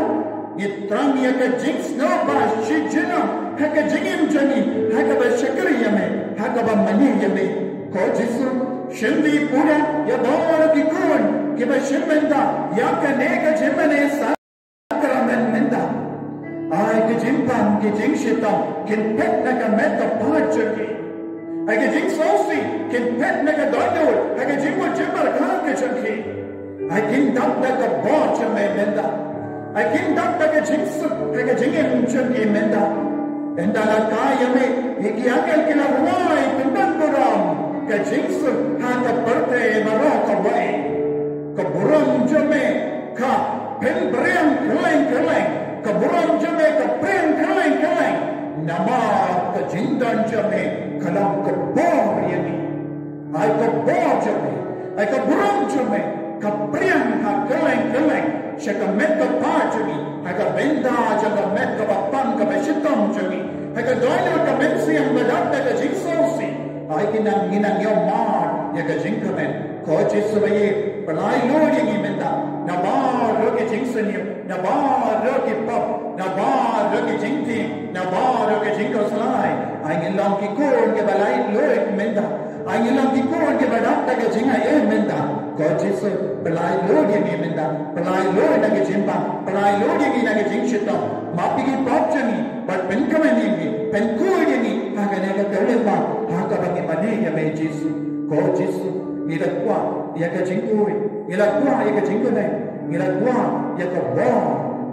ngi thrang ïa ka jingsngewbha shi junom ha ka jingim jong ngi ha kaba shakri ïa me, ha kaba mane ïa me. Ko Jisu, shim pura ïa baroh ki khun kiba shim bynta ïa kane ka jingmane sa sakramen mynta. Ai ki jingpang ki jingshitom kin phet na ka met ka phad jong ki. Ai ki jingsngewsih kin phet na ka dohnud ha ka jingmut jingpyrkhat ka jong ki. Ai kin dap da ka bor jong me mynta. Ai kin dap da ka jingsuk ha ka jingim jong ki mynta. Ynda la kai ïa me, ïa ki angel ki la rwai pynban burom, ka jingsuk ha ka pyrthei baroh kawei. Ka burom jong me ka pynpriang kylleng kylleng, ka burom jong me ka priang kylleng kylleng. Namar ka jingdon jong me ka long ka bor ïa ngi. Ai ka bor jong me, ai ka burom jong me ka priang ha kylleng kylleng sha ka met ka phad jong ngi, ha ka bynta jong ka met kaba pang kaba shitom jong ngi, ha ka dohnud ka mynsiem ba dap da ka jingsngewsih. Ai ki nang, ngi nang ïoh mad ïa ka jingkmen. Ko Jisu ba ïeit, pynlait lut ïa ngi mynta na baroh ki jingsniew, na baroh ki pop, na baroh ki jingtieng, na baroh ki jingkhuslai. Ai ngi long ki khun kiba lait lut mynta. Ai ngi long ki khun kiba dap da ka jingaiei mynta. Ko Jisu, pynlait lut ïa ngi mynta. Pynlait lut na ka jingpang, pynlait lut ïa ngi na ka jingshitom. Mapphi ki pop jong ngi bad pynkmen ïa ngi, pynkhuid ïa ngi ha kane ka khyllipmat ha kaba ngi mane ïa me Jisu. Ko Jisu, ngi la kwah ïa ka jingkhuid, ngi la kwah ïa ka jingkmen, ngi la kwah ïa ka bor.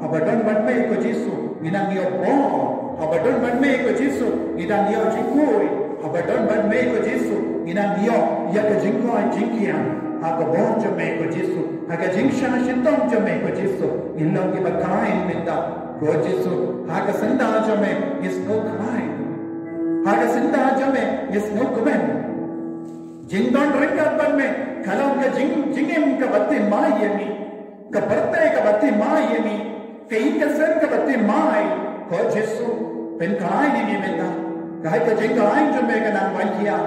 Haba don bad me ko Jisu, ngi nang ïoh bor. Haba don bad me ko Jisu, ngi nang ïoh jingkhuid. Haba don bad me ko Jisu, ngi nang ïoh ïa ka jingkoit jingkhiah ha ka bor jong me ko Jisu, ha ka jingshah shitom jong me ko Jisu. Ngi long kiba khlaiñ mynta ko Jisu, ha ka syndah jong me ngi sngewkhlaiñ, ha ka syndah jong me ngi sngewkmen. Jingdon ryngkat bad me ka long ka jing, jingim kaba thymmai ïa ngi, ka pyrthei kaba thymmai ïa ngi, ka ïing ka sem kaba thymmai. Ko Jisu, pynkhlaiñ ïa ngi mynta. Ka hei ka jingkhlaiñ jong me ka nang wan khia.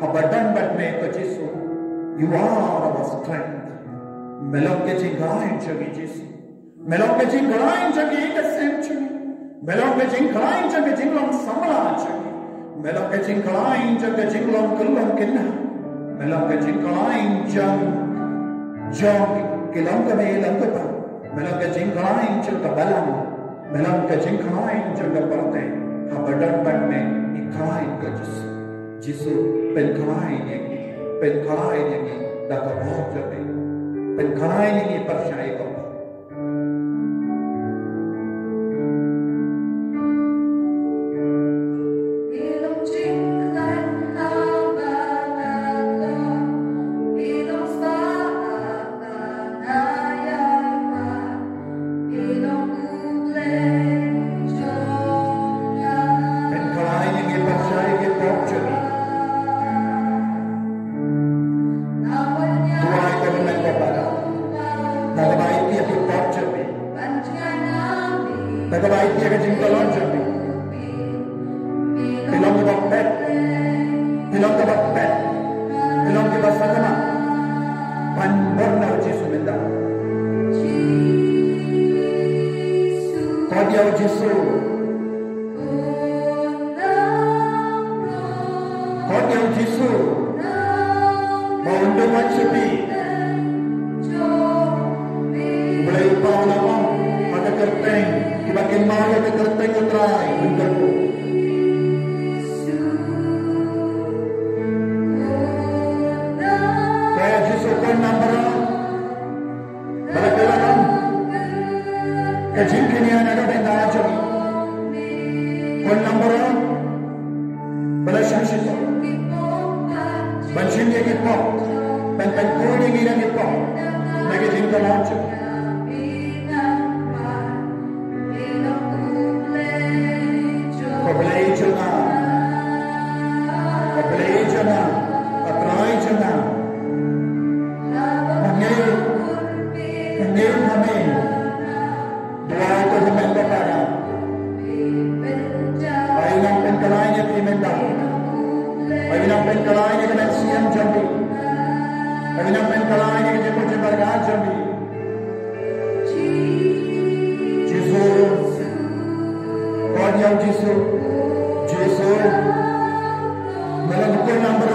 Haba don bad me ko Jisu, you are our strength. Me long ka jingkhlaiñ jong ngi Jisu. Me long ka jingkhlaiñ jong ka ïing ka sem jong ngi. Me long ka jingkhlaiñ jong ka jinglong samla jong ngi. Me long ka jingkhlaiñ jong ka jinglong kyllon kynnoh. Me long ka jingkhlaiñ jong, jong ki longkmie longkpa. Me long ka jingkhlaiñ jong ka balang. Me long ka jingkhlaiñ jong ka pyrthei. Haba don bad me, ngi khlaiñ ïa ka Jisu. Jisu pynkhlaiñ ïa ngi. Pynkhlaiñ ïa ngi da ka bor jong me. Pynkhlaiñ ïa ngi pyrshah ïa ka bor. Pynkhlaiñ ïa ngi pyrshah ïa ki pop jong ngi. Duwai ïa ka Mynsiem Bakhuid. Da kaba ïeit ïa ki pop jong ngi. Da kaba ïeit ïa ka jingtlot jong ngi. Phi long kiba pep. Phi long kiba pep. Phi long kiba sakma. Ban bor na u Jisu mynta. Khot ïa u Jisu. Khot ïa u Jisu. Ba un duwai ïa phi. U Blei u paw na ong ha ka kyrteng, kiba kynmaw ïa ka kyrteng U Trai un kyrkhu. Ko Jisu, ko namar ba la kylla ka jingkñia na ka bynta jong ngi. Ko namar ba la shah shitom ban shim ïa ki pop, ban pynkheiñ ïa ngi na ki pop, na ka jingkynmaw jong ngi. Ko Blei jong nga, ko Blei jong nga, ko Trai jong nga. Nga ngeit, nga ngeit ha me. Duwai ïa ka Mynsiem Bakhuid. Ai nang pynkhlaiñ ïa phi mynta. Ai nang pynkhlaiñ ïa ka mynsiem jong phi. Ai nang pynkhlaiñ ïa ka jingmut jingpyrkhat jong phi. Jisu. Khot ïa u Jisu. Jisu. Me long ka kyrteng namar.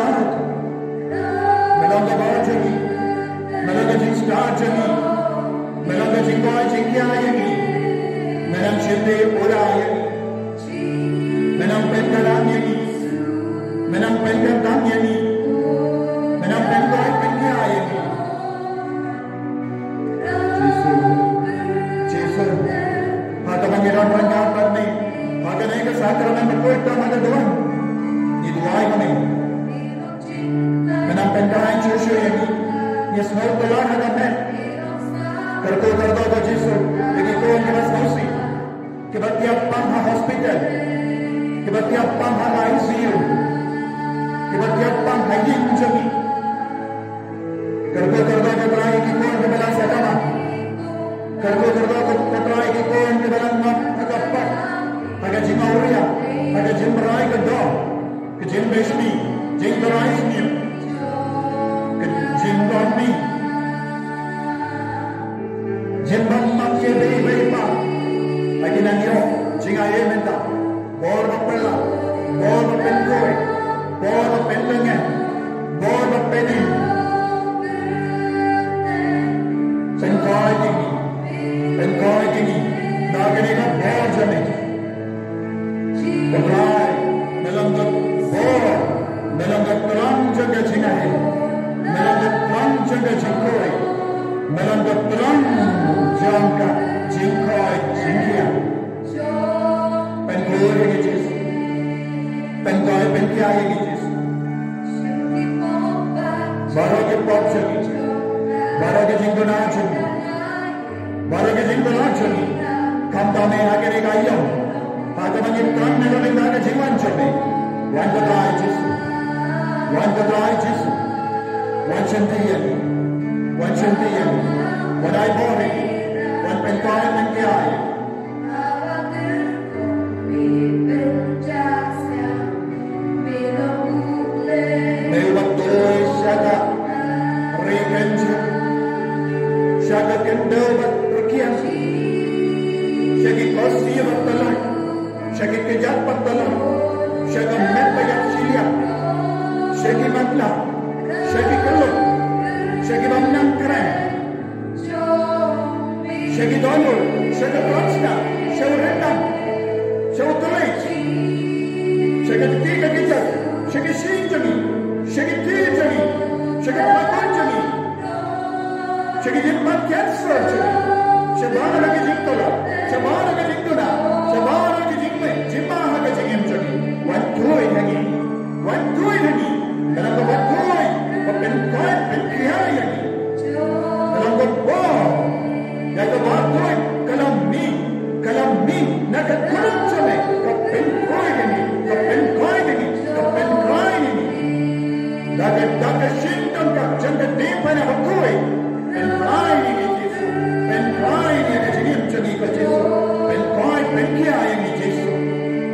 Me long ka bor jong ngi. Me long ka jingstad jong ngi. Me long ka jingkoit jingkhiah ïa ngi. Me long shyntur pura ïa ngi. Me long pynkylla ïa ngi. Me long pynkylla ïa ngi. Me long pynkoit pynkhiah ïa ngi. Jisu, Jisu, ha kaba ngi don ryngkat bad me ha kane ka sakramen bakhuid tam ha ka duwan, ngi duwai ïa me. Me nang pynkylla shuh shuh ïa ngi. Ngi sngewtynnat ha ka met. Kyrkhu kyrdoh ko Jisu ïa ki khun kiba sngewsih. Kiba tiap pang ha hospital. Kiba tiap pang ha I C U. Kiba tiap pang ha ïing jong ngi. Kyrkhu kyrdoh ko Trai ïa ki khun kiba la sakma. Kyrkhu kyrdoh ko Trai ïa ki khun kiba la ngop ha ka pop, ha ka jingawria, ha ka jingmyrai ka doh. Ka jingbishni, jingtharai sniew. Ka jingdon mi. Jingbym map ïa bei bei pa. Ha ki nang ïoh jingai mynta. Bor ba pynlong, bor ba pynkhuid, bor ba pynlyngngoh, bor ba pynïeng. Pynkoit ïa ngi, pynkoit ïa ngi. Da kane ka bor jong me. Ko Trai, me long ka bor, me long ka tlang jong ka jingai, me long ka tlang jong ka jingkhuid, me long ka tlang jong ka jingkoit jingkhiah. Pynkoit ïa ngi Jisu. Pynkoit pynkhiah ïa ngi Jisu. Baroh ki pop jong ngi. Baroh ki jingduna jong ngi. Baroh ki jingduna jong ngi. Khamtam me ha kane ka ïing. Ha kaba ngi thrang na ka bynta ka jingwan jong me. Wan ko Trai Jisu. Wan ko Trai Jisu. Wan shynti ïa ngi. Wan shynti ïa ngi. Wan ai bor ïa ngi. Wan pynkoit pynkhiah ïa ngi. Me uba tuid sha ka ri kynjah, sha ka khyndew bad rkhiang, sha ki khohsiew bad tlot, sha ki kjat bad tlot, sha ka met bad ïap shiliang, sha ki matlah, sha ki kyllut, sha ki bym nang kren. Sha ki dohnud, sha ka khajna, sha u ryndang, sha u tuid, sha ka kti ka kjat, sha ki shyieng jong ngi, sha ki kti jong ngi, sha ka khlakun jong ngi, sha ki jingpang cancer jong ngi, shabar ha ka jingtulop, shabar ha ka jingduna, shabar ha ka jingmih, jingma ha ka jingim jong ngi. Wan tuid ha ngi, wan tuid ha ngi, ka long kaba tuid, ba pynkoit pynkhia ïa ngi. Ka long kaba Ïa kaba tuid, ka long mih, ka long mih na ka kyrteng jong me, ka pynkoit ïa ngi, ka pynkoit ïa ngi, ka pynkoit ïa ngi. Da ka, da ka shynrang ka jong ka diengphna bakhuid. Pynkoit ïa ngi Jisu, pynkoit ïa ka jingim jong ngi ko Jisu, pynkoit pynkhia ïa ngi Jisu,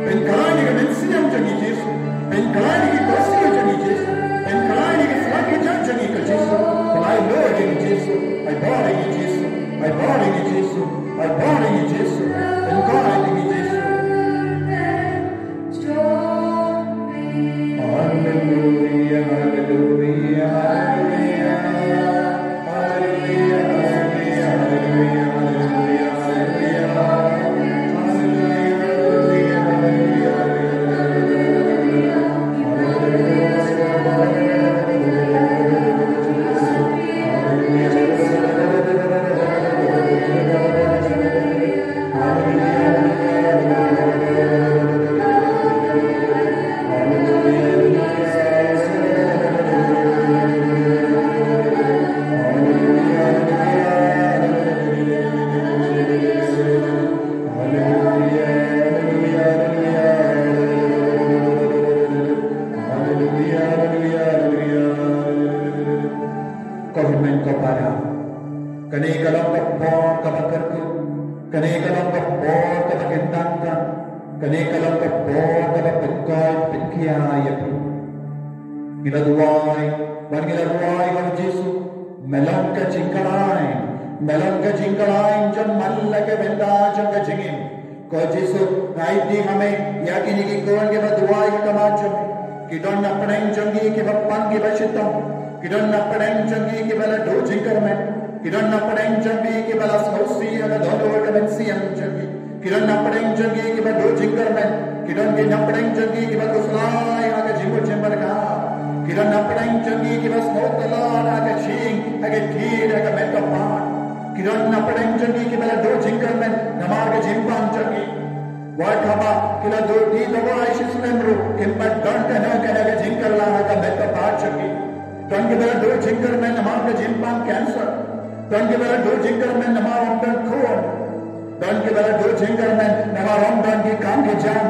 pynkoit ïa ka mynsiem jong ngi Jisu, pynkoit ïa ki khuslai jong ngi Jisu, pynkoit ïa ki sla ki jong ngi ko Jisu. Pynkoit ïa ngi Jisu, ai bor ïa ngi Jisu. Ai bor ïa ngi Jisu, ai bor ïa ngi Jisu, pynkoit ïa ngi Jisu. Haleluia, haleluia, haleluia. Ko hynmen ko para, kane ka long ka por kaba kyrkieh, kane ka long ka por kaba kyntang tam, kane ka long ka por kaba pynkoit pynkhia ïa phi. Ngi la duwai, bad ngi la duwai ha u Jisu, me long ka jingkhlaiñ, me long ka jingkhlaiñ jong man la ka bynta jong ka jingim. Ko Jisu, nga aiti ha me ïa kine ki khun kiba duwai ha khmat jong me. Ki don na pdeng jong ki kiba pang kiba shitom. Ki don na pdeng jong ki kiba la duh jingkyrmen. Ki don na pdeng jong ki kiba la sngewsih ha ka dohnud ka mynsiem jong ki. Ki don na pdeng jong ki kiba duh jingkyrmen. Ki don ki na pdeng jong ki kiba khuslai ha ka jingmut jingpyrkhat. Ki don na pdeng jong ki kiba sngewtynnad ha ka jing, ha ka kti, ha ka met ka phad. Ki don na pdeng jong ki kiba la duh jingkyrmen namar ka jingpang jong ki. Wat haba ki la duh die dawai shi snem ruh, kim pat don kano kano ka jingkylla ha ka met ka phad jong ki. Don kiba la duh jingkyrmen namar ka jingpang cancer. Don kiba la duh jingkyrmen namar ym don khun. Don kiba la duh jingkyrmen namar ym don ki kam ki jam.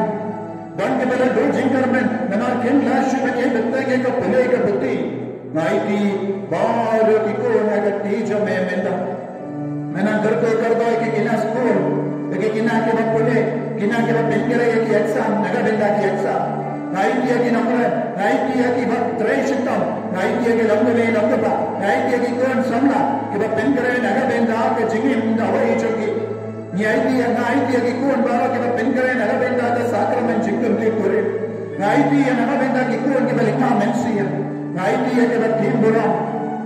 Don kiba la duh jingkyrmen namar kim lah shuh ban ïai bteng ïa ka pule ka puthi. Nga aiti baroh ki khun ha ka kti jong me mynta. Me nang kyrkhu kyrdoh ïa ki khynnah skul, ïa ki khynnah kiba pule, khynnah kiba pynkhreh ïa ki exam na ka bynta ki exam. Nga aiti ïa ki nongrim, nga aiti ïa kiba trei shitom, nga aiti ïa ki longkmie longkpa, nga aiti ïa ki khun samla kiba pynkhreh na ka bynta ka jingim dawai jong ki. Ngi aiti ïa, nga aiti ïa ki khun baroh kiba pynkhreh na ka bynta ka sakramen jingkynriah kurim. Nga aiti ïa na ka bynta ki khun kiba leit ha mynsiem. Nga aiti ïa kiba tim burom.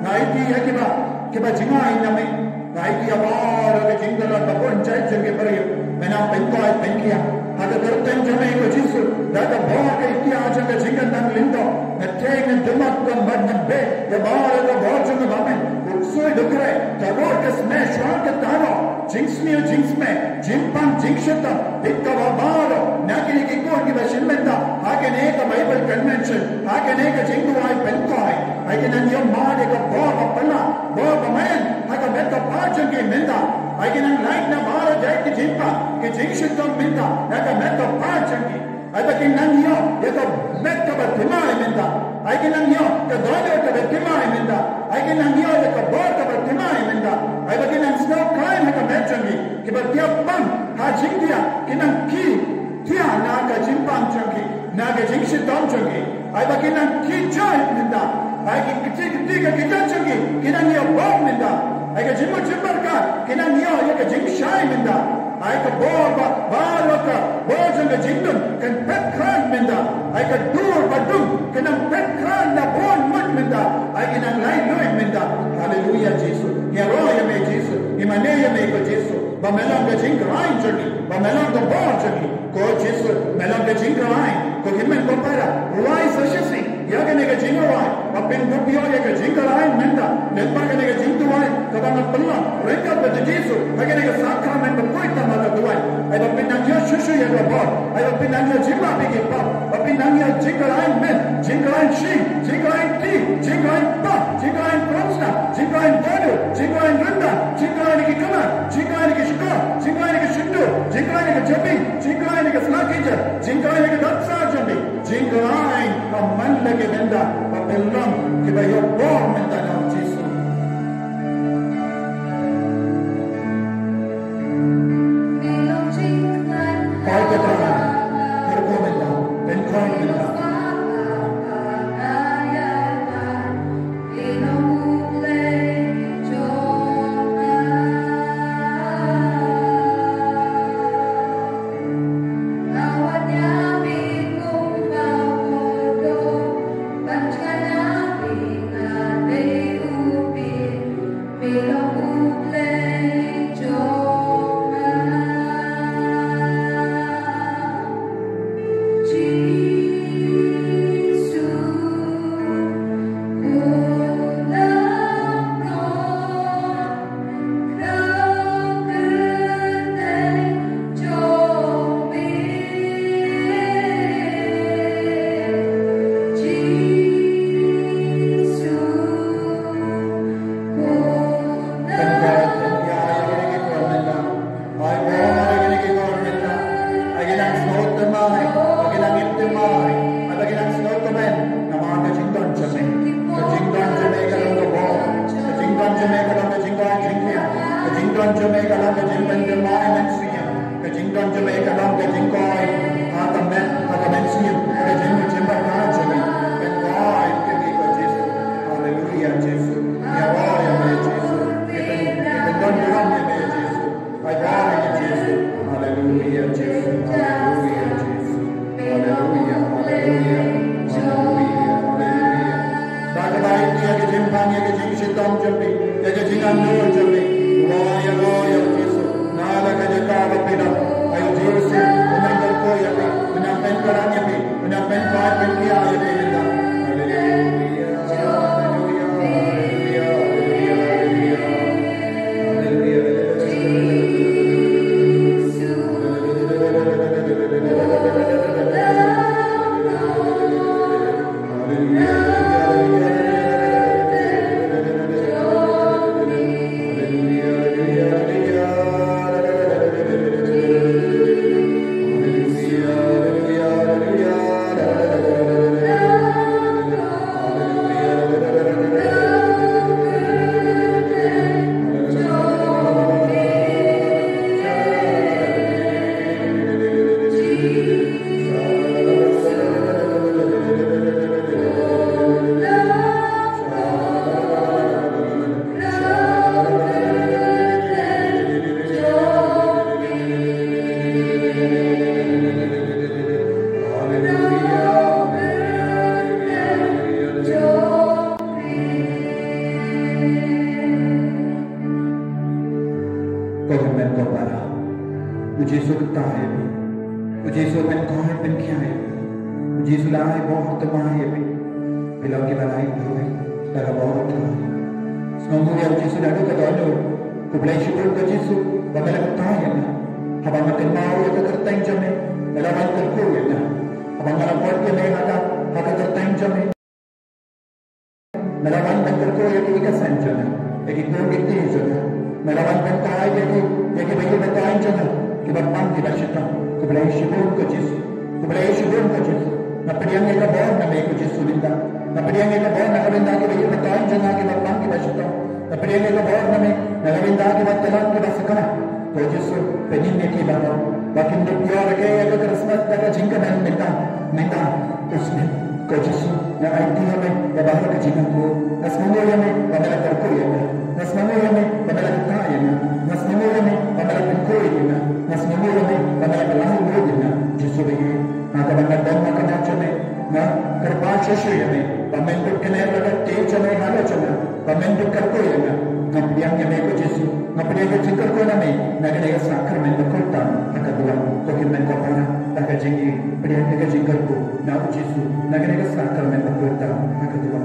Nga aiti ïa kiba, kiba jngai na me. Nga aiti ïa baroh ka jingtlot ba bun jait jong ki briew. Me nang pynkoit pynkhia ha ka kyrteng jong me ko Jisu. Da ka bor ka iktiar jong ka jingkyndang lyngdoh, nga theh, nga dmat, nga mad, nga beh ïa baroh ka bor jong ka bymman. U ksuid u khreh, ka rud ka sma, shuwa ka tharoh, jingsniew jingsma, jingpang jingshitom, bad kaba baroh na kine ki khun kiba shim bynta ha kane ka Bible convention, ha kane ka jingduwai pynkoit. Ai ki nang ïoh mad ïa ka bor ba phylla, bor ba maian ha ka met ka phad jong ki mynta. Ai ki nang lait na baroh jait ki jingpang ki jingshitom mynta na ka met ka phad jong ki. Ai ba kin nang ïoh ïa ka met kaba thymmai mynta. Ai kin nang ïoh ka dohnud kaba thymmai mynta. Ai kin nang ïoh ïa ka bor kaba thymmai mynta. Ai ba kin nang sngewkhlaiñ ha ka met jong ki. Kiba thiah pang ha jingthiah kin nang thiah na ka jingpang jong ki, na ka jingshitom jong ki. Ai ba kin nang thiah jait mynta. Ai ki kti kti ka kjat jong ki kin nang ïoh bor mynta. Ai ka jingmut jingpyrkhat kin nang ïoh ïa ka jingshai mynta. Ai ka bor ba, baroh ka bor jong ka jingdum kan phet khlaiñ mynta. Ai ka dur ba dum kan nang phet khlaiñ na bun ngut mynta. Ai ki nang laitluid mynta. Haleluia Jisu. Ngi ïaroh ïa me Jisu. Ngi mane ïa me ko Jisu, ba me long ka jingkhlaiñ jong ngi, ba me long ka bor jong ngi. Ko Jisu, me long ka jingkhlaiñ, ko hynmen ko para, wai sa shisien ïa kane ka jingrwai, ba phin dup ïa ka jingkhlaiñ mynta, lyngba kane ka jingduwai kaba nga pynlong ryngkat bad u Jisu ha kane ka sakramen bakhuid tam ha ka duwai. Ai ba phin nang ïoh shuh shuh ïa ka bor, ai ba phin nang ïoh jingmap ïa ki pop, ba phin nang ïoh jingkhlaiñ met, jingkhlaiñ shi, jingkhlaiñ kti, jingkhlaiñ pop, jingkhlaiñ khun sna, jingkhlaiñ dohnud, jingkhlaiñ ryndan, jingkhlaiñ ïa ki khynnah, jingkhlaiñ ïa ki shkor, jingkhlaiñ ïa ki shyntur, jingkhlaiñ ïa ki jabi, jingkhlaiñ ïa ki sla ki jer, jingkhlaiñ ïa ki dohnud sa jong ngi, jingkhlaiñ ka man la ki bynta, ba phin long kiba ïoh bor mynta na u Jisu. Koi ka tara, kyrkhu mynta, pynkhoi mynta. Ai bor ïa kine ki bor mynta. Ai ki nang sngewthuh thymmai, ai ki nang ïeit thymmai, ai ki nang sngewthuh thymmai. Namar ka jingdon jong me, ka jingdon jong me ka long ka bor, ka jingdon jong me ka long ka jingdon jingkyrkhu, ka jingdon jong me ka long ka jingpynthymmai mynsiem, ka jingdon jong me ka long ka jingkoi ha ka met, ha ka mynsiem, ha ka jingmut jingpyrkhat jong me. Pynkhoi ïa me ko Jisu. Haleluia Jisu. Ïa me ïa me Jisu. Pyn, pyndon burom ïa me Jisu. Ai bor ïa Jisu. Haleluia Jisu. Haleluia Jisu. Haleluia, haleluia, haleluia, haleluia. Da kaba ïa ka jingpang, ïa ka jingshitom jong phi, ïa ka jingangnud jong phi. Wa ïa, wa ïa Jisu. Na la ka jaka ba phi don. Ai Jisu, u nang kyrkhu ïa phi, u nang pynpaw ïa phi, u nang pynpaw pynkhia ïa phi mynta. Haleluia. Ko hynmen ko para. U Jisu u kyrteng ïa phi. U Jisu u pynkhia ïa phi. U Jisu u la ai bor thymmai ïa phi. Phi long kiba la ïeit da ka bor thymmai. Sngewnguh ïa u Jisu naduh ka dohnud. Khublei shibun ko Jisu ba me la kyrteng ïa nga. Haba nga kynmaw ïa ka kyrteng jong me, me la wan kyrkhu ïa nga. Haba nga la poi ïa me ha ka, ha ka kyrteng jong me, me la wan ban kyrkhu ïa ki, ïa ka seng jong nga, ïa ki khun ki kti jong nga. Me la wan ban kyrkhu ïa ki, ïa kiba ïeit ba kyrteng jong nga, kiba pang kiba shitom. Khublei shibun ko Jisu. Khublei shibun ko Jisu. Nga pdiang ïa ka bor na me ko Jisu mynta. Nga pdiang ïa ka bor na ka bynta kiba ïeit ba kyrteng jong nga, kiba pang kiba shitom. Nga pdiang ïa ka bor na me na ka bynta kiba tyllong kiba sakma. Ko Jisu, pynïeng ïa ki baroh ba kin dup ïoh da ka, ïa ka Christmas da ka jingkmen mynta, mynta u snem. Ko Jisu, nga aiti ïa me ïa baroh ka jingangnud. Nga sngewnguh ïa me ba me la kyrkhu ïa nga. Nga sngewnguh ïa me ba me la kyrteng ïa nga. Nga sngewnguh ïa me ba me la pynkhoi ïa nga. Nga sngewnguh ïa me ba me la pynlait lut ïa nga. Jisu ba ïeit, ha kaba nga don ha ka jingim jong me, nga kyrpad shuh shuh ïa me ba men dup kner la ka kti jong me halor jong nga, ba men dup kyrkhu ïa nga. Nga pdiang ïa me ko Jisu. Nga pdiang ka jingkyrkhu na me na kane ka sahkyrmen bakhuid tam ha ka duwan. Ko hynmen ko para, da ka jingïeit pdiang ka jingkyrkhu na U Jisu na kane ka sahkyrmen bakhuid tam ha ka duwan.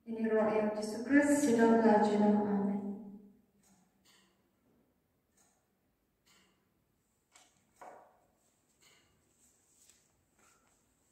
Ini roh ïa u Jisu Khrist, sha ka jingim.